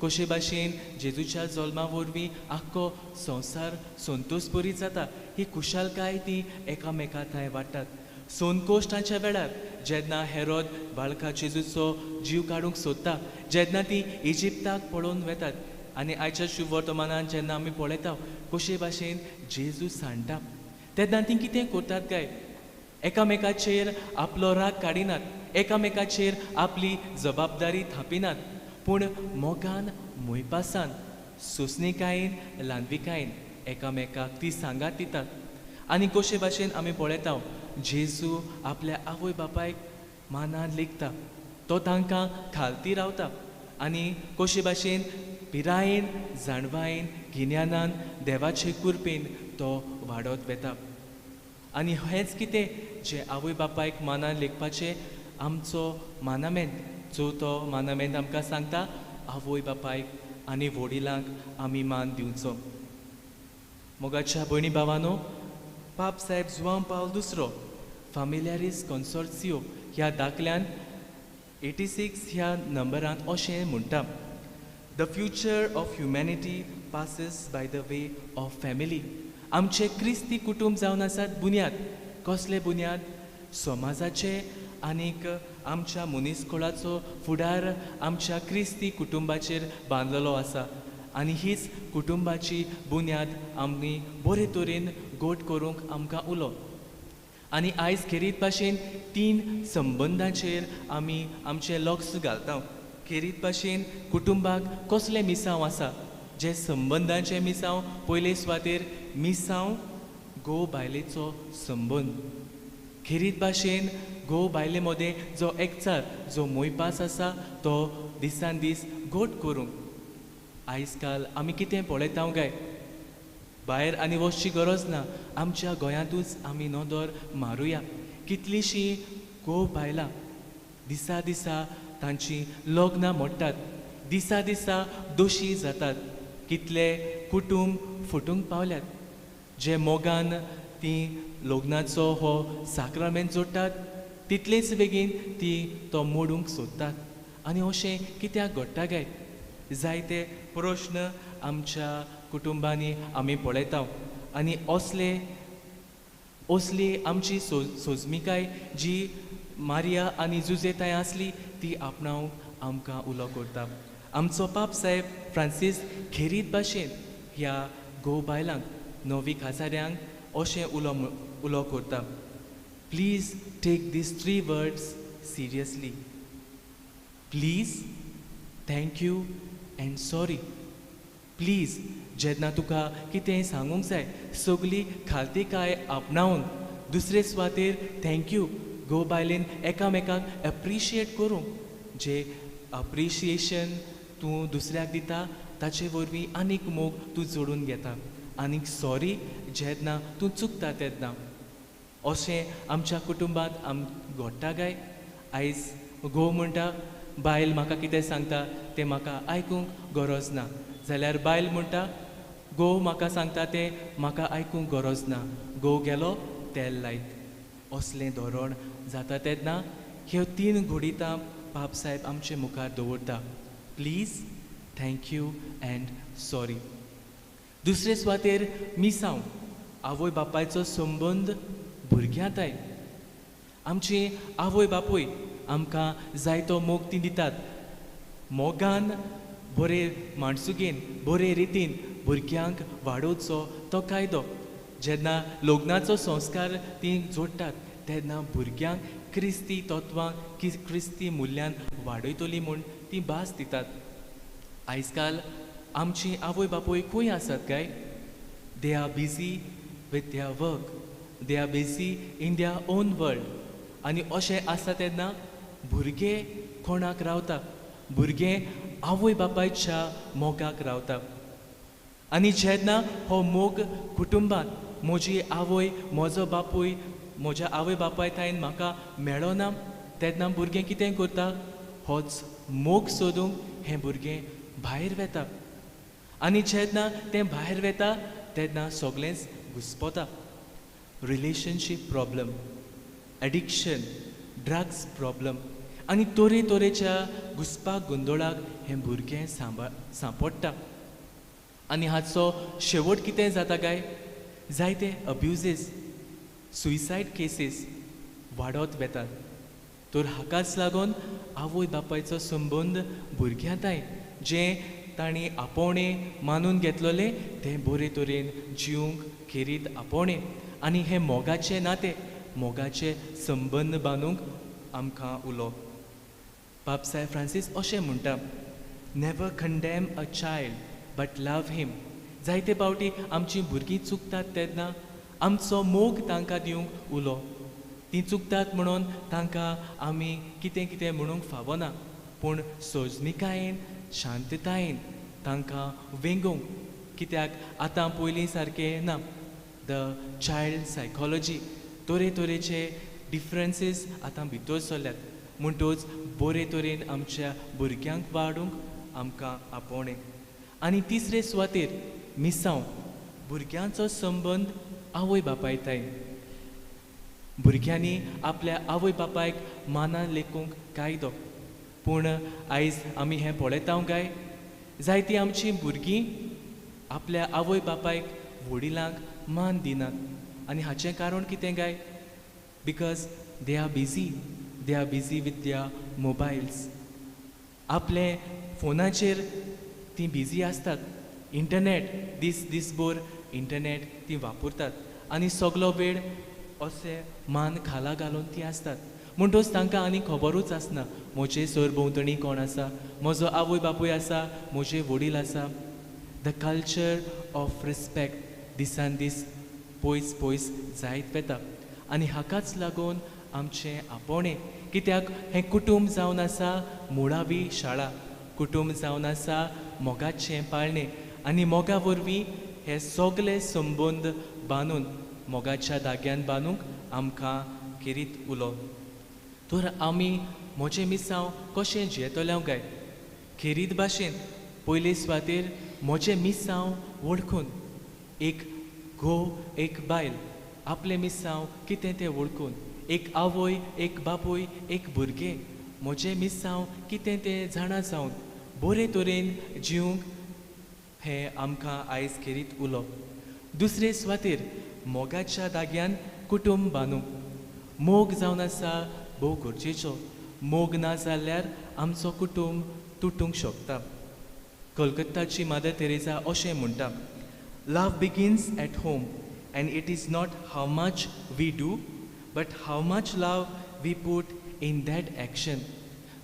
कशे भाशेन जेजूच्या जल्मा वरवीं आख्खो संवसार संतोश बरी जाता ही खुशालकाय ती एकामेका थांय वांट्टात. संकोश्टाच्या वेळार जेन्ना हेरोद बाळका जेजूचो जीव काडूंक सोदता, जेन्ना ती इजिप्ताक पळोवन वेतात आनी आयच्या शुभवर्तमानान जेन्ना आमी पळयता कशे भाशेन जेजू सांडटा तेन्ना ती कितें करतात काय एकामेकाचेर आपलो राग काडिनात, एकामेकाचेर आपली जबाबदारी थापिनात, पूण मोगान मोयपासान सोंसणीकायेन ल्हानविकायेन एकामेकाक ती सांगात दितात. आनी कशे भाशेन आमी पळयता जेजू आपल्या आवय बापायक मानान लेखता, तो तांकां खालती रावता आनी कशे भाशेन पिरायेन जाणवायेन गिन्यानान देवाचे कृपेन तो वाडत वेता. आनी हेंच कितें जें आवय बापायक मानान लेखपाचें आमचो मानामेंत, चवथो मानामेंत आमकां सांगता आवय बापायक आनी वडिलांक आमी मान दिवचो. मोगाच्या भयणी भावानो, पाप साहेब जुआंव पावल दुसरो फामिलियारीस कॉन्सोर्सियो ह्या दाखल्यान 86 ह्या नंबरांत अशें म्हणटा, the future of humanity passes by the way of family. आमचें क्रिस्ती कुटुंब जावन आसात बुन्याद. कसले बुन्याद? समाजाचे आनीक आमच्या मनीसकुळाचो फुडार आमच्या क्रिस्ती कुटुंबाचेर बांदलेलो आसा आनी हीच कुटुंबाची बुन्याद आमी बरे तरेन गोट करूंक आमकां उलो. आनी आयज खेरीत भाशेन तीन संबंदांचेर आमी आमचें लक्ष घालता. खेरीत भाशेन कुटुंबाक कसलें मिसांव आसा, जे संबंदांचें मिसांव, पयले सुवातेर मिसांव घोव बायलेचो संबंद. खेरीत भाशेन घोव बायले मदें जो एकचार जो मोयपास आसा तो दिसान दीस घोट करूंक आयज काल आमी कितें पळयता काय भायर आनी वचची गरज ना, आमच्या गोंयांतूच आमी नदर मारुया. कितलींशीं घोव बायलां दिसा दिसा तांचीं लग्नां मोडटात, दिसा दिसा दोशी जातात, कितले कुटुंब फुटूंक पावल्यात. जे मोगान ती लग्नाचो हो साक्रामेंत जोडटात तितलेच बेगीन ती तो मोडूंक सोदतात. आनी अशें कित्याक घडटा काय? जायते प्रश्न आमच्या कुटुंबांनी आमी पळयता. आनी असले असली आमची सोजमिकाय जी मारिया आनी जुजे थंय आसली ती आपणावंक आमकां उलो करता. आमचो पाप साहेब फ्रांसीस खेरीत भाशेन ह्या घोव बायलांक नवी काजाऱ्यांक अशें उलो उलो करता, please take these three words seriously, please, thank you and sorry. Please जेन्ना तुका कितेंय सांगूंक जाय सगली खालतीकाय आपणावन दुसरे सुवातेर thank you घोव बायलेन एकामेकाक एप्रिशिएट करूंक जे अप्रिशिएशन तूं दुसऱ्याक दिता ताचे वरवीं आनीक मोग तूं जोडून घेता आनीक सॉरी जेन्ना तूं चुकता तेन्ना. अशें आमच्या कुटुंबांत आम घडटा काय? आयज घोव म्हणटा बायल म्हाका कितें सांगता तें म्हाका आयकूंक गरज ना, जाल्यार बायल म्हणटा घोव म्हाका सांगता तें म्हाका आयकूंक गरज ना, घोव गेलो तेल लायत. असलें धोरण जाता तेन्ना ह्यो तीन घडितां बाब साहेब आमचे मुखार दवरता, please, thank you and sorry. दुसरे सुवातेर मिसांव, आवय बापायचो संबंद भुरग्यांताय. आमची आवय बापूय आमकां जायतो मोग ती दितात, मोगान बरे माणसुगेन बरे रितीन भुरग्यांक वाडोवचो तो कायदो. जेन्ना लग्नाचो संस्कार ती जोडटात तेन्ना भुरग्यांक क्रिस्ती तत्वां क्रिस्ती मुल्यान वाडयतली म्हूण ती भास दितात. आयज काल आमची आवय बापूय खंय आसात काय? They are busy with their work, they are busy in their own world. आनी अशें आसता तेन्ना भुरगे कोणाक रावता? भुरगे आवय बापायच्या मोगाक रावता. आनी जेन्ना हो मोग कुटुंबांत म्हजी आवय म्हजो बापूय म्हज्या आवय बापाय थायन म्हाका मेळना तेन्ना भुरगें कितें करता? होच मोग सोदूंक हें भुरगें भायर वेता. आनी जेन्ना तें भायर वेता तेन्ना सगळेंच घुस्पता. Relationship problem, addiction, drugs problem आनी तरे तरेच्या घुसपाक गोंदळाक हें भुरगें सांपडटा. आनी हाचो शेवट कितें जाता काय? जायते अब्युजीस, सुयसायड केसीस वाडत वेतात. तर हाकाच लागून आवय बापायचो संबंद भुरग्यांताय जें तांणी आपोवणें मानून घेतलेलें तें बरे तरेन जिवंक खेरीत आपोवणें आनी हें मोगाचें नातें मोगाचे संबंद बांदूंक आमकां उलो. बाब साहेब फ्रांसीस अशें म्हणटा, never condemn a child but love him. जायते फावटी आमचीं भुरगीं चुकतात तेन्ना आमचो मोग तांकां दिवंक उलो. तीं चुकतात म्हणून तांकां आमी कितें कितें म्हणूंक फावना, पूण सोजनिकायेन शांततायेन तांकां वेंगोवंक, कित्याक आतां पयलीं सारकें ना. The child psychology तरेतरेचे डिफरंसीस आतां भितर सरल्यात, म्हणटच बरे तरेन आमच्या भुरग्यांक वाडूंक आमकां आपोवणें. आनी तिसरे सुवातेर मिसांव, भुरग्यांचो संबंद आवय बापायताय. भुरग्यांनी आपल्या आवय बापायक मानान लेखूंक कायदो, पूण आयज आमी हें पळयता काय? जायतीं आमचीं भुरगीं आपल्या आवय बापायक वडिलांक मान दिनात. आनी हाचें कारण कितें काय? Because they are busy, they are busy with their mobiles. आपले फोनाचेर तीं बिजी आसतात, इंटरनेट दीस दीसभर इंटरनेट ती वापरतात आनी सगलो वेळ अशें मान खाला घालून ती आसतात. म्हणटच तांकां आनी खबरूच आसना म्हजे सरभोंवतणी कोण आसा, म्हजो आवय बापूय आसा, म्हजे वडील आसा. The culture of respect दिसान दीस पयस पयस जायत वता. आनी हाकाच लागून आमचें आपोवणें, कित्याक हें कुटुंब जावन आसा मुळावी शाळा, कुटुंब जावन आसा मोगाचें पाळणें आनी मोगा वरवीं हे सगळे संबंद बांदून मोगाच्या धाग्यान बांदूंक आमकां खेरीत उलो. तर आमी म्हजें मिसांव कशें जियेतले काय? खेरीत भाशेन पयले सुवातेर म्हजें मिसांव वळखून, एक घोव एक बायल आपलें मिसांव कितें तें वळखून, एक आवय एक बापूय एक भुरगें म्हजें मिसांव कितें तें जाणा जावन बरे तरेन जिवंक हें आमकां आयज खेरीत उलो. दुसरे सुवातेर मोगाच्या धाग्यान कुटुंब बांदूंक. मोग जावन आसा भोव गरजेचो. मोग ना जाल्यार आमचो कुटुंब तुटूंक शकता. कलकत्ताची मदर तेरेजा अशें म्हणटा, love begins at home and it is not how much we do but how much love we put in that action.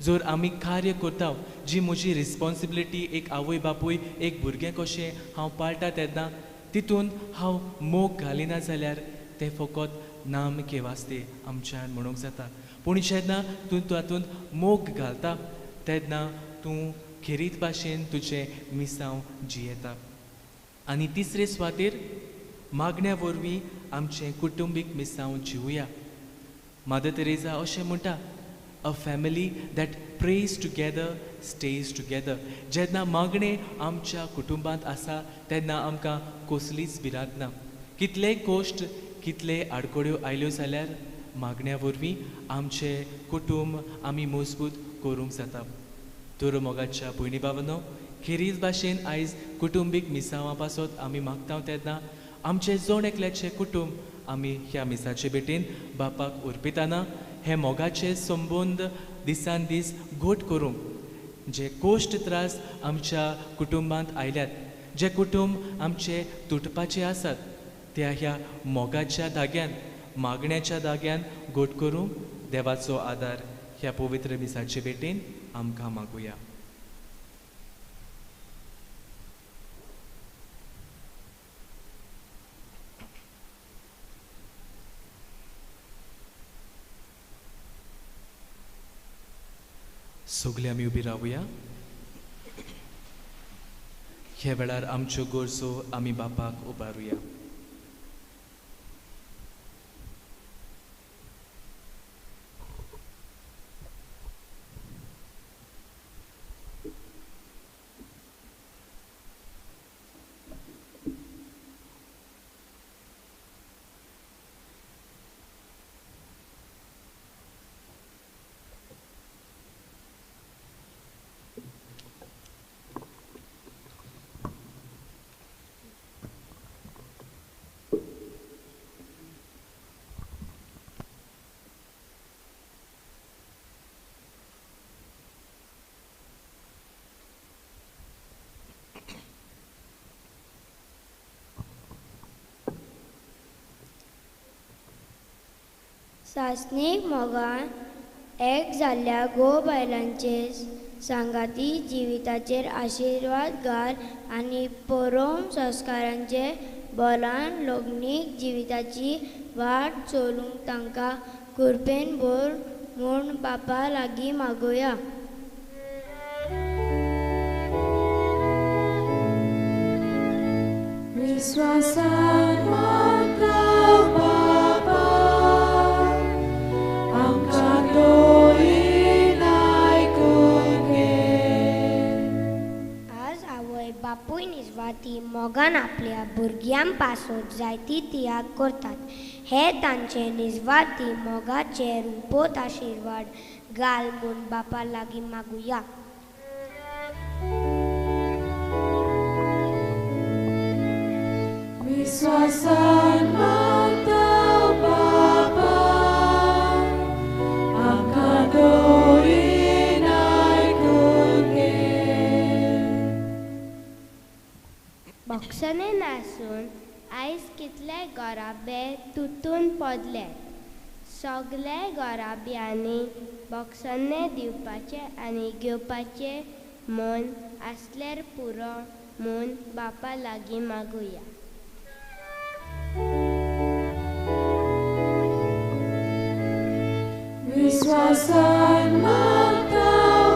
जर आमी कार्य करता जी म्हजी रिस्पोन्सिबिलिटी एक आवय बापूय एक भुरगें कशें हांव पाळटा तेन्ना तितून हांव मोग घालिना जाल्यार तें फकत नाम के वास्ते आमच्यान म्हणूंक जाता. पूण जेन्ना तूं तातूंत मोग घालता तेन्ना तूं खेरीत भाशेन तुजें मिसांव जियेता. आनी तिसरे सुवातेर मागण्या वरवीं आमचें कुटुंबीक मिसांव जिवया. मादर तेरेजा अशें म्हणटा, a family that prays together stays together. जेन्ना मागणें आमच्या कुटुंबांत आसा तेन्ना आमकां कसलीच भिरांत ना. कितलेय कश्ट कितले आडखळ्यो आयल्यो जाल्यार मागण्या वरवीं आमचें कुटुंब आमी मजबूत करूंक जाता. तर मोगाच्या भयणी भावांनो, खेरीज भाशेन आयज कुटुंबीक मिसांवा पासत आमी मागता तेन्ना आमचें जण एकल्याचें कुटुंब आमी ह्या मिसाचे भेटेन बापाक अर्पिताना हे मोगाचे संबंद दिसान दीस घट करूंक जे कश्ट त्रास आमच्या कुटुंबांत आयल्यात, जे कुटुंब आमचे तुटपाचे आसात, त्या ह्या मोगाच्या धाग्यान मागण्याच्या धाग्यान घट करूंक देवाचो आदार ह्या पवित्र मिसाचे भेटेन आमकां मागुया. सगळे आमी उबी रावया. ह्या वेळार आमच्यो गरजो आमी बापाक उबारुया. सासणीक मोगान एक जाल्ल्या घोव बायलांचे सांगाती जिविताचेर आशिर्वाद घाल आनी परोम संस्कारांचे बलान लग्नीक जिविताची वाट चलूंक तांकां कृपेन भर म्हूण बापा लागीं मागुया. विश्वासान मागता बापा आमच्या दोळीन आयकून घे. आज आवय बापूय निस्वार्थी मोगान आपल्या भुरग्यां पासत जायती त्याग करतात. हे तांचे निस्वार्थी मोगाचे रुपोत आशिर्वाद घाल म्हूण बापा लागीं मागुया. विश्वासान मागता बापा आमकां दोळीन आयकून घे. बॉक्सांनी नासून आयज कितले घराबे तुटून पडले. सगळे घराब्यांनी बॉक्सांनी दिवपाचें आनी घेवपाचें मन आसल्यार पुरो म्हूण बापा लागीं मागुया. विश्वासान मागता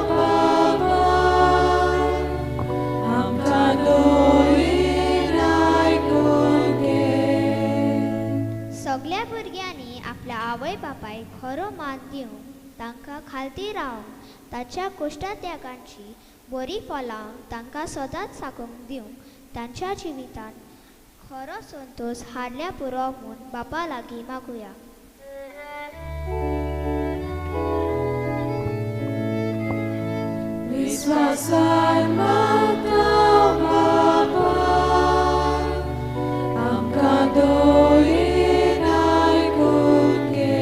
बापा आमकां दोळीन आयकून घे. सगळ्या भुरग्यांनी आपल्या आवय बापायक खरो मान दिवंक, तांकां खालती रावंक, ताच्या कश्टात्यागांची बरी फलां तांकां सदांच साकूंक दिवंक, तांच्या जिवितांत खरो संतोश हाडल्या पुरो म्हूण बापा लागीं मागुया. विश्वासान मागता बापा आमकां दोळीन आयकून घे.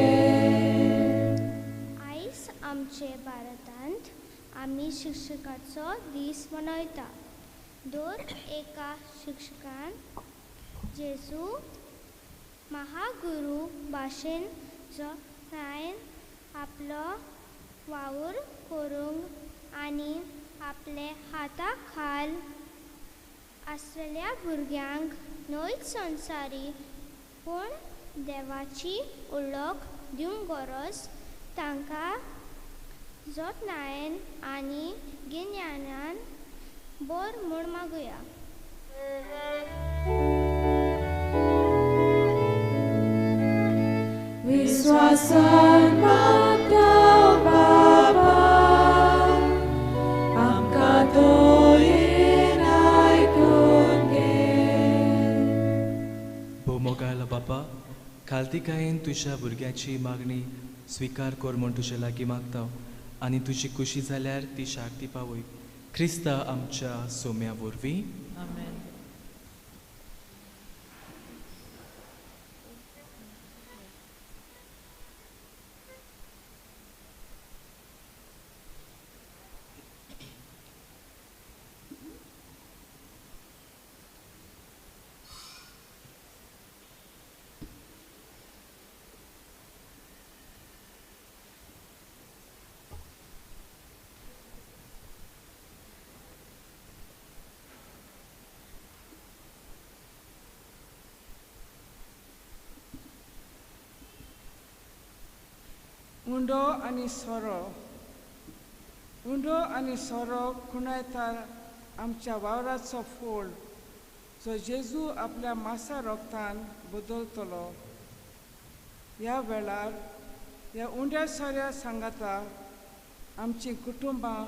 आयज आमचे भारतांत आमी शिक्षकाचो दीस मनयता. दर एका शिक्षकान जेजू महागुरू भाशेन जो नायन आपलो वावर करूंक आनी आपले हाता खाल आसलेल्या भुरग्यांक न्हयच संवसारी पूण देवाची उलोक दिवंक गरज तांकां जतनायेन आनी गिन्यानान बोर म्हूण मागुया. विश्वासान मागता बाबा आमकां दयेन आयकून घे. भोव बापा, खालतीकायेन तुज्या भुरग्याची मागणी स्विकार कर म्हूण तुजे लागीं मागता आनी तुजी खुशी जाल्यार ती शाक्ती पावय क्रिस्ता आमच्या सोम्या वरवीं. आमेन. उंडो आनी सोरो. उंडो आनी सोरो खुणायता आमच्या वावराचो फोड जो जेजू आपल्या मासा रोगतान बदलतलो. ह्या वेळार ह्या उंड्या सोऱ्या सांगाता आमचीं कुटुंबां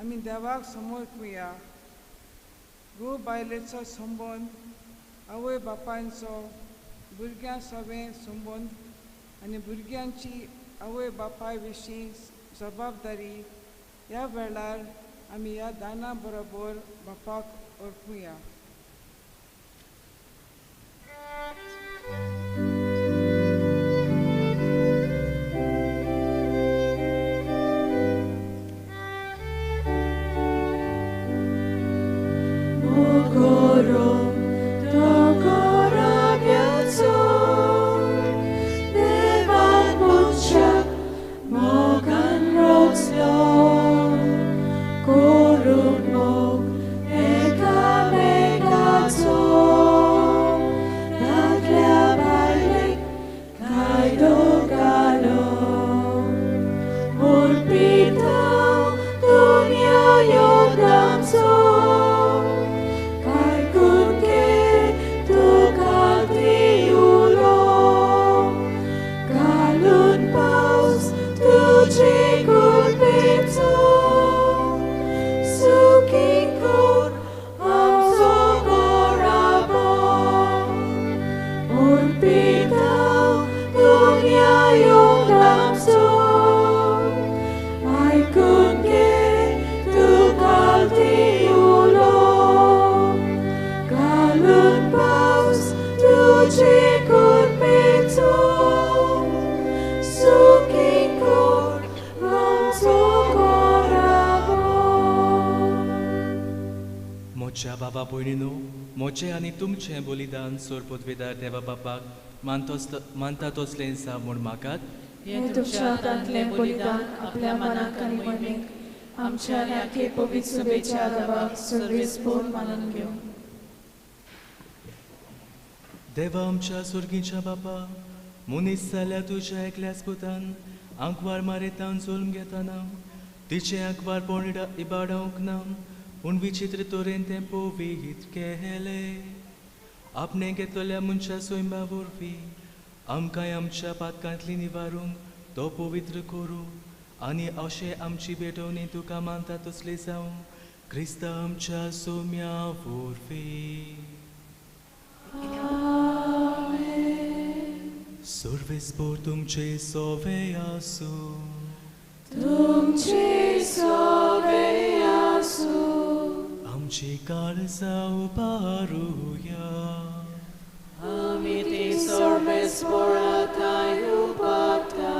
आमी देवाक समर्पुया. घोव बायलेचो संबंद, आवय बापायचो भुरग्यां सवें संबंद आनी भुरग्यांची आवय बापाय विशीं जबाबदारी ह्या वेळार आमी ह्या दाना बरोबर बापाक अर्पुया. म्हज्या बाबा भयणीनो, म्हजें आनी तुमचें बलिदान सोरपोतवेदार देवा बापाक मानता तसलें सा म्हूण मागात. हें तुमच्या हातांतलें बलिदान आपल्या मनाक आनी मोहिमेक आमच्या आनी आखे पवित्र सभेच्या देवाक सर्वेस्पोर मानून घेवं. देवा आमच्या सुर्गीच्या बापा, मनीस जाल्या तुज्या एकल्याच पुतान आंकवार मारेतान जल्म घेतना तिचें आंकवारपण इबाडोवंक ना, पूण विचित्र तरेन तें पवित्र केलें. आपणें घेतलेल्या मनशा सैमा वरवीं आमकांय आमच्या पातकांतली निवारूंक तो पवित्र करूं आनी अशें आमची भेटवणी तुका मानता तसली जावं क्रिस्ता आमच्या सोम्या वरवीं. सर्वेस्पोर तुमचे सोवे आसूं. तुमचे सोवे आसूं. आमची काळजां उबारुया. आमी ती सर्वेस्पोरा थांय उबारता.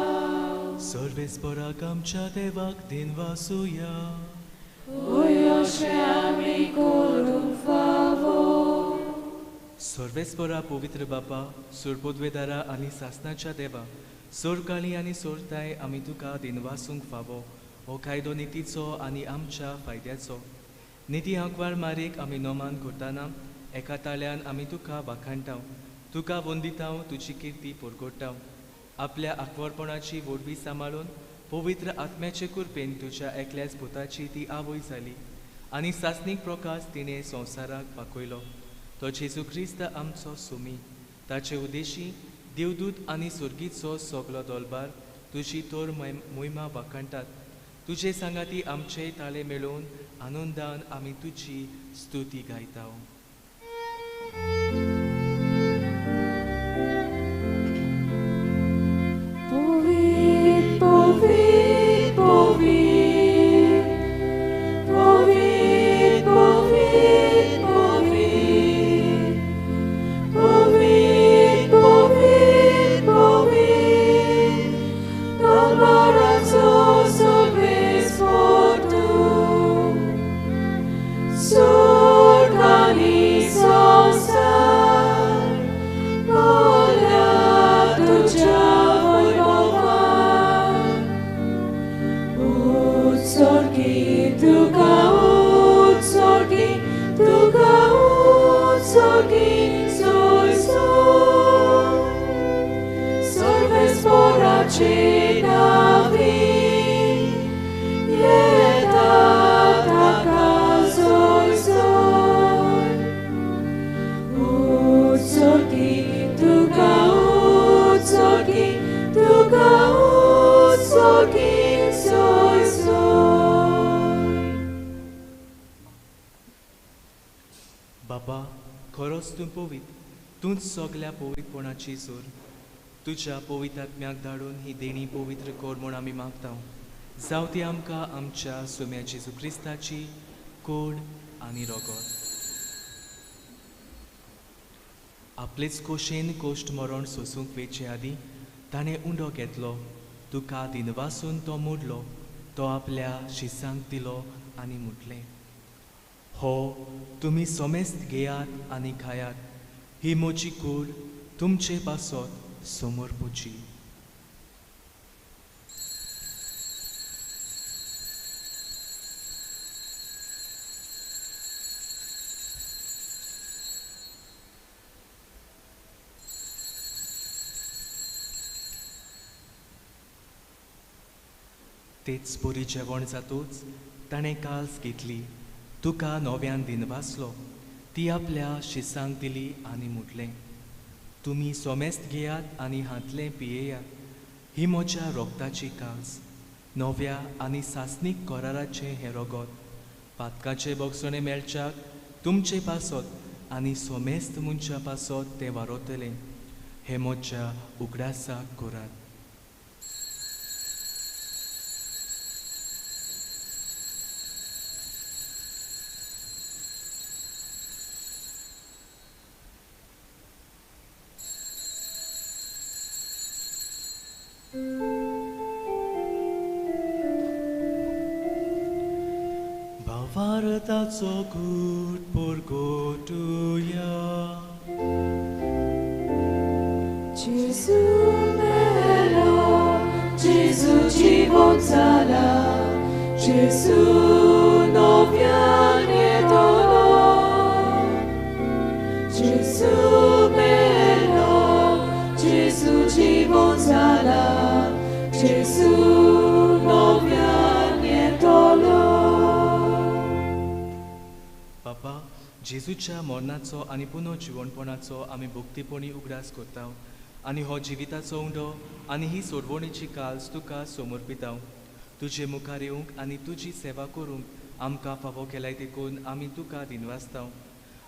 सर्वेस्पोराक आमच्या देवाक दिनवासुया. वय अशें आमी करूंक फावो. सर्वेस्पोरा पवित्र बापा, सुरपोदवेदारा आनी सासनाच्या देवा, सोरकाळी आनी सोरताय आमी तुका दिनवासूंक फावो हो कायदो नितीचो आनी आमच्या फायद्याचो. निती आंकवार मारीक आमी नोमान करतना एका ताळ्यान आमी तुका वाखाणटाव, तुका वंदिताव, तुजी किर्ती परगटाव. आपल्या आंकवारपणाची व्हडवी सांबाळून पवित्र आत्म्याचे कृपेन तुज्या एकल्याच पुताची ती आवय जाली आनी सासणीक प्रकाश तिणें संवसाराक दाखयलो. तो जेजू क्रिस्त आमचो सुमी. ताचे उद्देशी देवदूत आनी सुर्गीचो सगलो दोलबार तुजी तोर मोहिमा वाखाणटात. तुजे सांगाती आमचे ताळे मेळोवन आनंदान आमी तुजी स्तुती गायता. बाबा, खरोच तूं पवित्र, तूंच सगल्या पवित्रपणाची जोर. तुज्या पवित्र आत्म्याक धाडून ही देणी पवित्र कर म्हूण आमी मागता. जावं ती आमकां आमच्या सुम्या जेजू क्रिस्ताची कोड आनी रोगोत. आपलेच कोशेन कोश्ट मरण सोसूंक वेचे आदीं ताणें उंडो घेतलो, तुका दिनवासून तो मोडलो, तो आपल्या शिसांक दिलो आनी म्हटलें, हो तुमी सोमेस्त घेयात आनी खायात, ही म्हजी कूड तुमचे पासत समर्पुची. तेच परी जेवण जातूच ताणें काल्स घेतली, तुका नव्यान दिनवासलो, ती आपल्या शिसांक दिली आनी म्हटलें, तुमी सोमेस्त घेयात आनी हांतलें पियेयात, ही म्हज्या रोगताची काल्स, नव्या आनी सासणीक कराराचें हें रोगोत. पातकाचे बोगसणें मेळच्याक तुमचे पासत आनी सोमेस्त मनशा पासत तें वारोतलें. हें म्हज्या उगडासाक करात. भारताचो कूट परगटुया. जेजू मेलो, जेजू जिवोत जाला, जेजू नव्यान येतलो. जेजू मेलो, जेजू जिवोत जाला, जेजू नव्यान येतलो. बाबा, जेजूच्या मरणाचो आनी पुनर्जिवणपणाचो आमी भक्तीपणी उगडास करता आनी हो जिविताचो उंडो आनी ही सोडवणीची काल्स तुका समर्पिता. तुजे मुखार येवंक आनी तुजी सेवा करूंक आमकां फावो केल्याय देखून आमी तुका दिनवासता.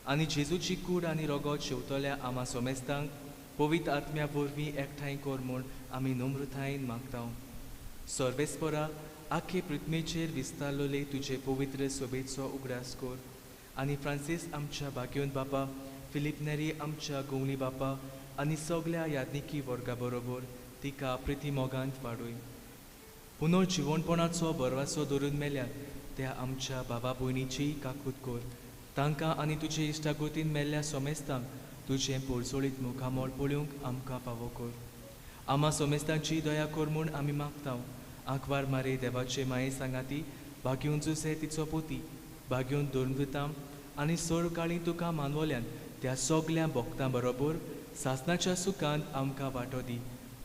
आनी जेजूची कूड आनी रोगोत शेवतल्या आमा सोमेस्तांक पवित्र आत्म्या वरवीं एकठांय कर म्हूण आमी नम्रतायेन मागता. सर्वेस्परा, आख्खे पृथ्वीचेर विस्तारलेले तुजे पवित्र सोबेचो उगडास कर आनी फ्रांसीस आमच्या भाग्योन बापा, फिलीप नेरी आमच्या गोवणी बापा आनी सगल्या यादनिकी वर्गा बरोबर तिका प्रिती मोगांत वाडय. पुनर्जिवणपणाचो बरवासो धरून मेल्यात त्या आमच्या बाबा भयणीची काकूत कर. तांकां आनी तुजे इश्टागतीन मेल्ल्या सोमेस्तांक तुजें पोरसोळीत मुखामळ पळोवंक आमकां फावो कर. आमा सोमेस्तांची दया कर म्हूण आमी मागता. आंकवार मारे देवाचे माये सांगाती भाग्योन जुसे तिचो पोती भाग्योन दोन आनी सोर काळी तुका मानवल्यान त्या सगल्या भोक्तां बरोबर सासनाच्या सुखांत आमकां वांटो दी.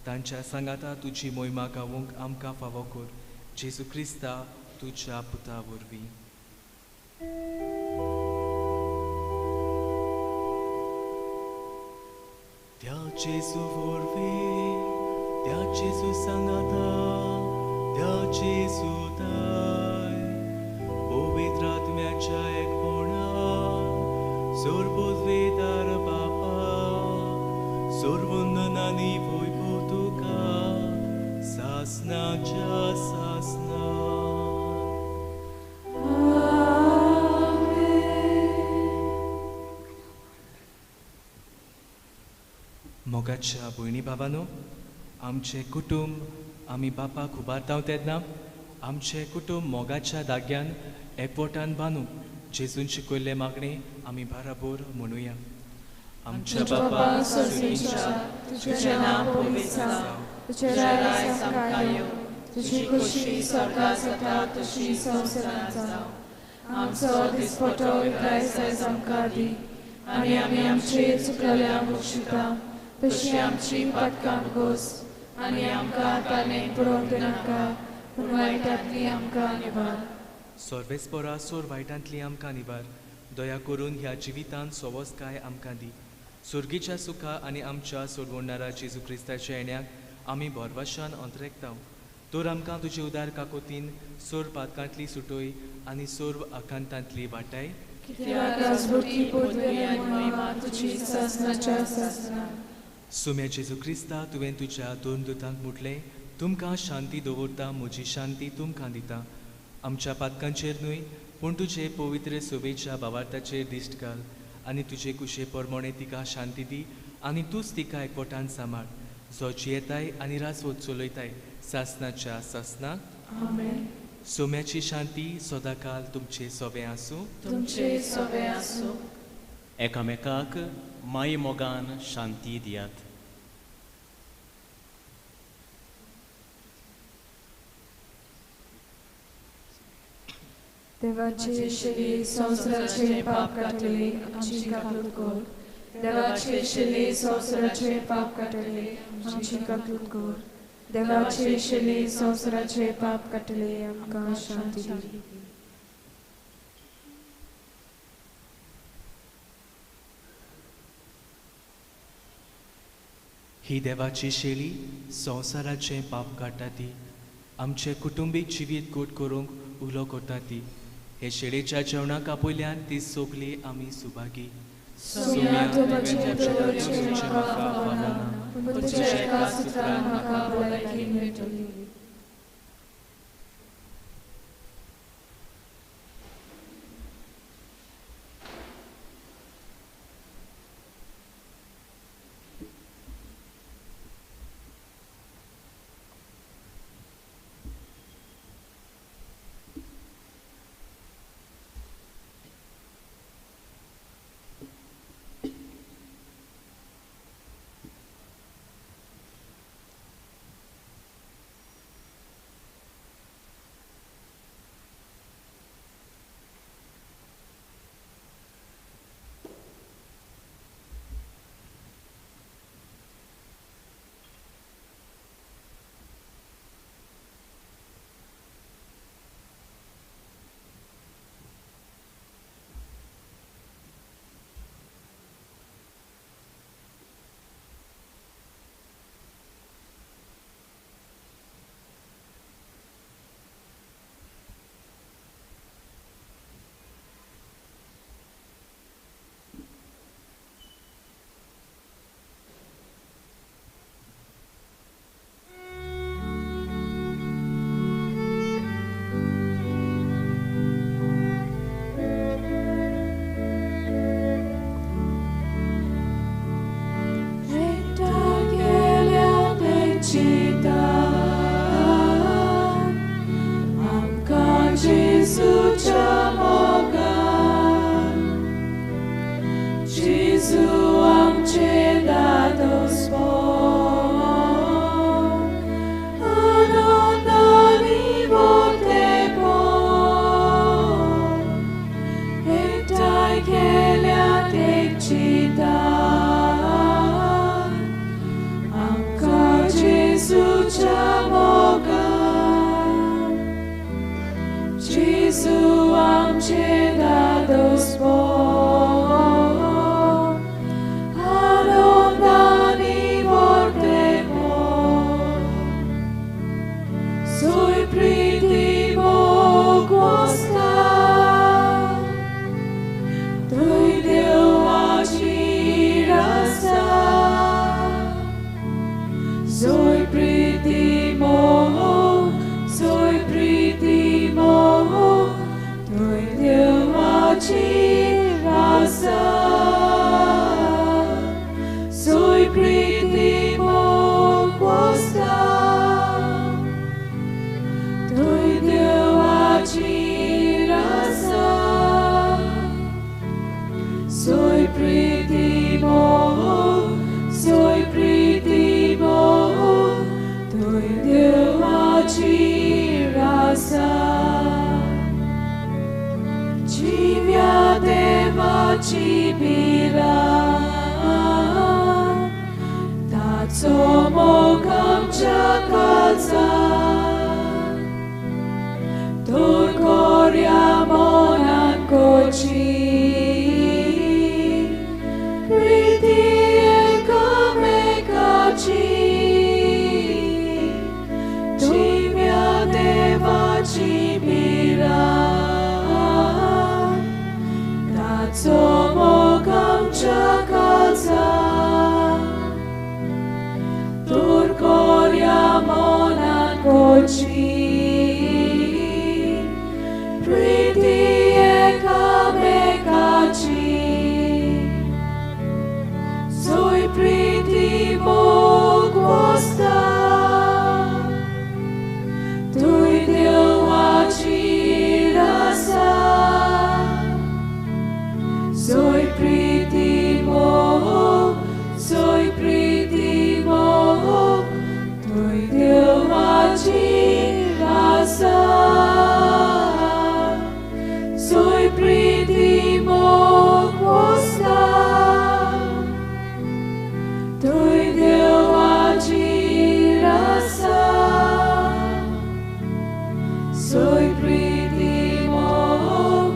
तांच्या सांगाता तुजी मोहिमा गावूंक आमकां फावो कर. जेजू क्रिस्ता तुज्या पुता वरवीं. त्या जेजू वरवीं, त्या जेजू सांगाता, त्या जेजू ताय पवित्र आत्म्याच्या एकपणान सोरबोजवेदार बापा सोरवंदनांनी वैभव तुका सासनाच्या सासना. मोगाच्या भयणी भावानो, आमचें कुटुंब आमी बापाक उबारता तेन्ना आमचें कुटुंब मोगाच्या धाग्यान एकवटान बांदूंक जेजून शिकयल्लें मागणें आमी बाराबोर म्हणुया. आमच्या बापा स्वर्गीच्या, तुजें नांव पवित्र जावं, तुजें राज्य आमकां येवं, तुजी खुशी स्वर्गांत जाता तशी संवसारांत जावं. आमचो दिसपटो आयज आयज आमकां दी आनी आमी आमचे चुकलेल्या बक्षिता तशी आमची पातकां गोस आनी आमकां ताणें पडोवंक दिनाका पूण वायटांतली आमकां निवार. सर्वेस्परा सोर वायटांतली आमकां निवार. दया करून ह्या जिवितांत सवसकाय आमकां दी. सुर्गीच्या सुखा आनी आमच्या सोडवणारा जेजू क्रिस्ताच्या येण्याक आमी भरवशान अंतरेकता. तर आमकां तुजे उदार काकोतीन सोर पातकांतली सुटोय आनी सोर आकांतांतली वाटाय. सुम्या जेजू क्रिस्ता, तुवें तुज्या दोन दुतांक म्हटलें, तुमकां शांती दवरता, म्हजी शांती तुमकां दिता. आमच्या पातकांचेर न्हय पूण तुजे पवित्र सोबेच्या भावार्थाचेर दिश्ट घाल आनी तुजे कुशे प्रमाणे तिका शांती दी आनी तूंच तिका एकवटान सांबाळ, जो जियेताय आनी राजवट चलयताय सासनाच्या सासनाक. आमेन. सोम्याची शांती सदांकाल तुमचे सोबें आसूं. तुमचे सोबें आसूं. एकामेकाक माई मोगान शांती दियात. देवाचे शेली संवसाराचे पाप काडटले आमची काकूट कर. देवाचे शेली संवसाराचे पाप काडटले आमची काकूट कर. देवाचे शेली संवसाराचे पाप काडटले आमकां शांती दी. ही देवाची शेली संवसाराचें पाप काडटा ती आमचें कुटुंबीक जिवीत गोड करूंक उलो करता ती. हे शेळेच्या जेवणाक आपयल्यान ती सगली आमी सुभागी. जेजू आमचे दादोसपण आनंदानी वर्तेपण सोय प्रिती मोग वसता थंय देवाची रासा सोय प्रिती मोग सोय प्रिती मोग थंय देवाची रासा सोय प्रिती मोग वसता थंय देवाची रासा सोय प्रिती मोग सोय प्रिती मोग थंय देवाची रासा जिव्या देवाची भिरांत ताचो मोग आमच्या काळजांत तर कोऱ्या मनान कोची प्रिती एकामेकाची जिव्या देवाची भिरांत ताचो मोग आमच्या काळजांत तर कोऱ्या मनान कोची प्रिती एकामेकाची सोय प्रिती मोग वसता थंय देवाची रासा सोय प्रिती मोग सोय प्रिती मोग थंय देवाची रासा सोय प्रिती मोग वसता थंय देवाची रासा सोय प्रिती मोग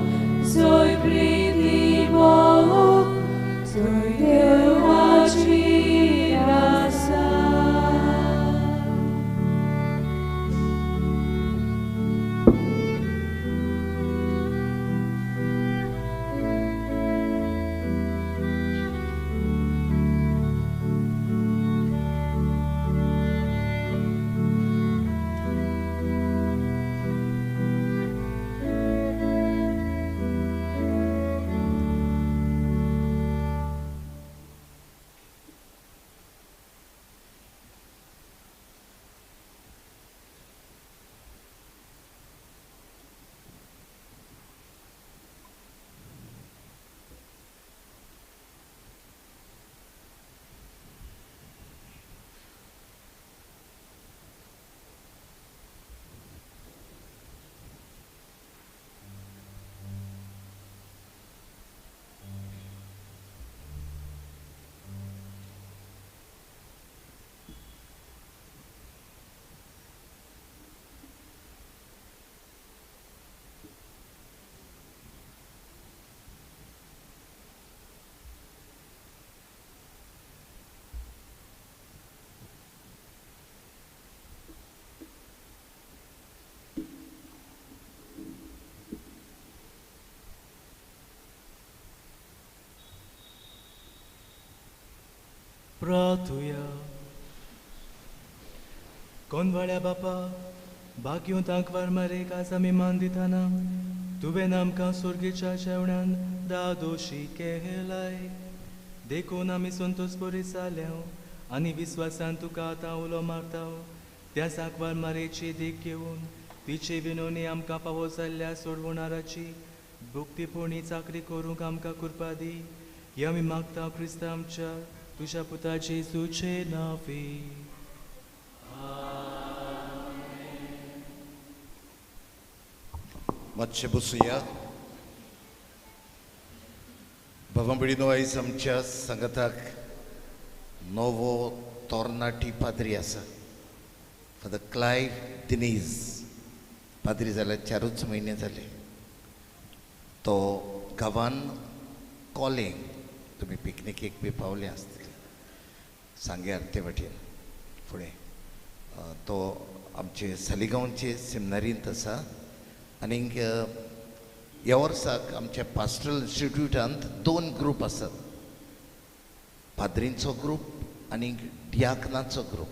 सोय प्रिती मोग थंय देवाची रासा. प्रार्थुया. कोनवाळ्या बापा बागयों तांकवार मारे काज आमी मान दिताना तुवें आमकां सुर्गेच्या जेवणान दादोशी केलाय देखून आमी संतोष बरी जाल्या आनी विस्वासान तुका आतां उलो मारता त्या सांकवार मारेची देख घेवन तिचे विनोनी आमकां फावो जाल्ल्या सोडवणाराची भुक्तीपुणी चाकरी करूंक आमकां कृपा दी. ही आमी मागता क्रिस्ता आमच्या तुज्या पुता जेजूचे नांवी. मातशें बसुया. बाबा भयणीनो, आयज आमच्या सांगाताक नवो तरणाटी पाद्री आसा, फादर क्लायव्ह दिनीज. पाद्री जाल्यार 4 म्हयने जाले. तो गांवान कॉलिंग तुमी पिकनिकेक बी पावले आसतले सांग्यार ते वाटेन फुडें तो आमचे सालिगांवचे सेमिनारींत आसा. आनीक ह्या वर्साक आमच्या पास्टरल इन्स्टिट्यूटांत 2 ग्रूप आसात, पाद्रींचो ग्रूप आनी डियाकनाचो ग्रूप.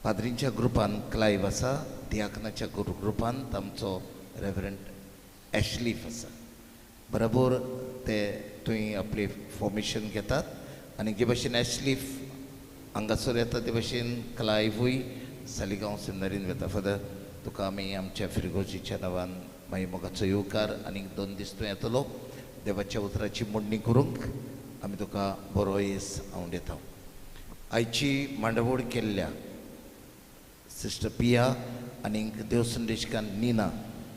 पाद्रींच्या ग्रुपान क्लायव आसा, डियाकनाच्या ग्रुपांत आमचो रेवरंड एशलीफ आसा. बरोबर ते थंय आपली फॉर्मेशन घेतात आनी जे भशेन एशलीफ हांगासर येता ते भशेन क्लायवूय सालिगांव सेमिनारीन वता. फादर तुका आमी आमच्या फिरगोजीच्या नांवान मागीर मोगाचो येवकार. आनी 2 दीस तूं येतलो देवाच्या उतराची मोडणी करूंक आमी तुका बरो येस हांव दिता. आयची मांडावळ केल्ल्या सिस्टर पिया आनी देव संदेशकान नीना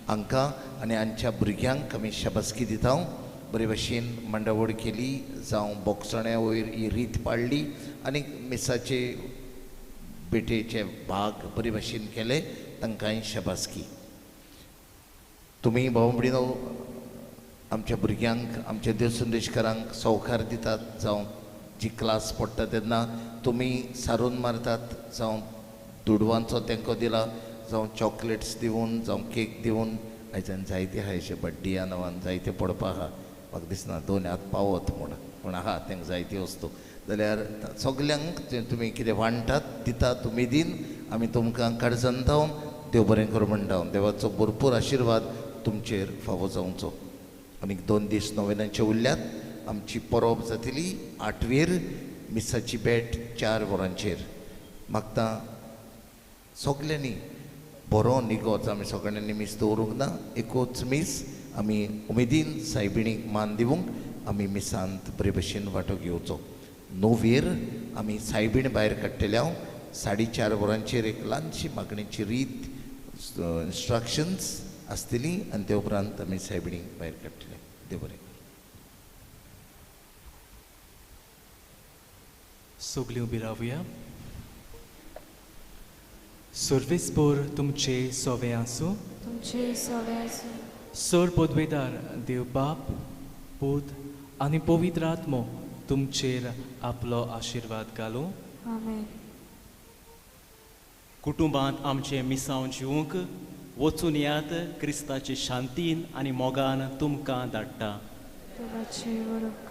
हांकां आनी हांच्या भुरग्यांक आमी शाबासकी दिता. बरे भशेन मांडावळ केली, जावं बोगसण्या वयर ही रीत पाडली आनी मिसाचे भेटेचे भाग बरे भशेन केले, तांकांय शाबासकी. तुमी भाव भयणीनो आमच्या भुरग्यांक आमच्या देव संदेशकारांक सवकार दितात, जावं जी क्लास पडटा तेन्ना तुमी सारून मारतात, जावं दुडवांचो तेंको दिला, जावं चॉकलेट्स दिवन, जावं केक दिवन. आयच्यान जायते आहा अशे बड्डिया नांवान जायते पडपा आहा, म्हाका दिसना 2 हात पावत म्हूण, पूण आहा तांकां जायती वस्तू. जाल्यार सगल्यांक तुमी कितें वांट्टात दितात उमेदीन आमी तुमकां काळजान जावन देव बरें करूं म्हणटा. देवाचो भरपूर आशिर्वाद तुमचेर फावो जावचो. आनीक 2 दीस नोवेनाचे उरल्यात. आमची परब जातली 8वेर, मिसाची भेट 4 वरांचेर. मागता सगल्यांनी बरो निगोच, आमी सगळ्यांनी मीस दवरूंक ना, एकूच मीस आमी उमेदीन सायबिणीक मान दिवंक आमी मिसांत बरे भशेन वांटो घेवचो. 9वेर आमी सायबीण भायर काडटले. हांव 4:30 वरांचेर एक ल्हानशी मागणेची रीत इन्स्ट्रक्शन्स आसतली आनी ते उपरांत आमी सायबिणीक भायर काडटले. देव बरें. सगळीं उबी रावया. सर्वेस्पोर तुमचे सोवे आसूं, तुमचे सोवे आसूं. सर पदवेदार देव बाप, पूत आनी पवित्र आत्मो तुमचेर आपलो आशिर्वाद घालूं. आमेन. कुटुंबांत आमचें मिसांव जिवूंक वचून यात क्रिस्ताचे शांतीन आनी मोगान तुमकां धाडटा. देवाचे वरक.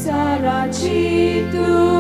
Sarachi tu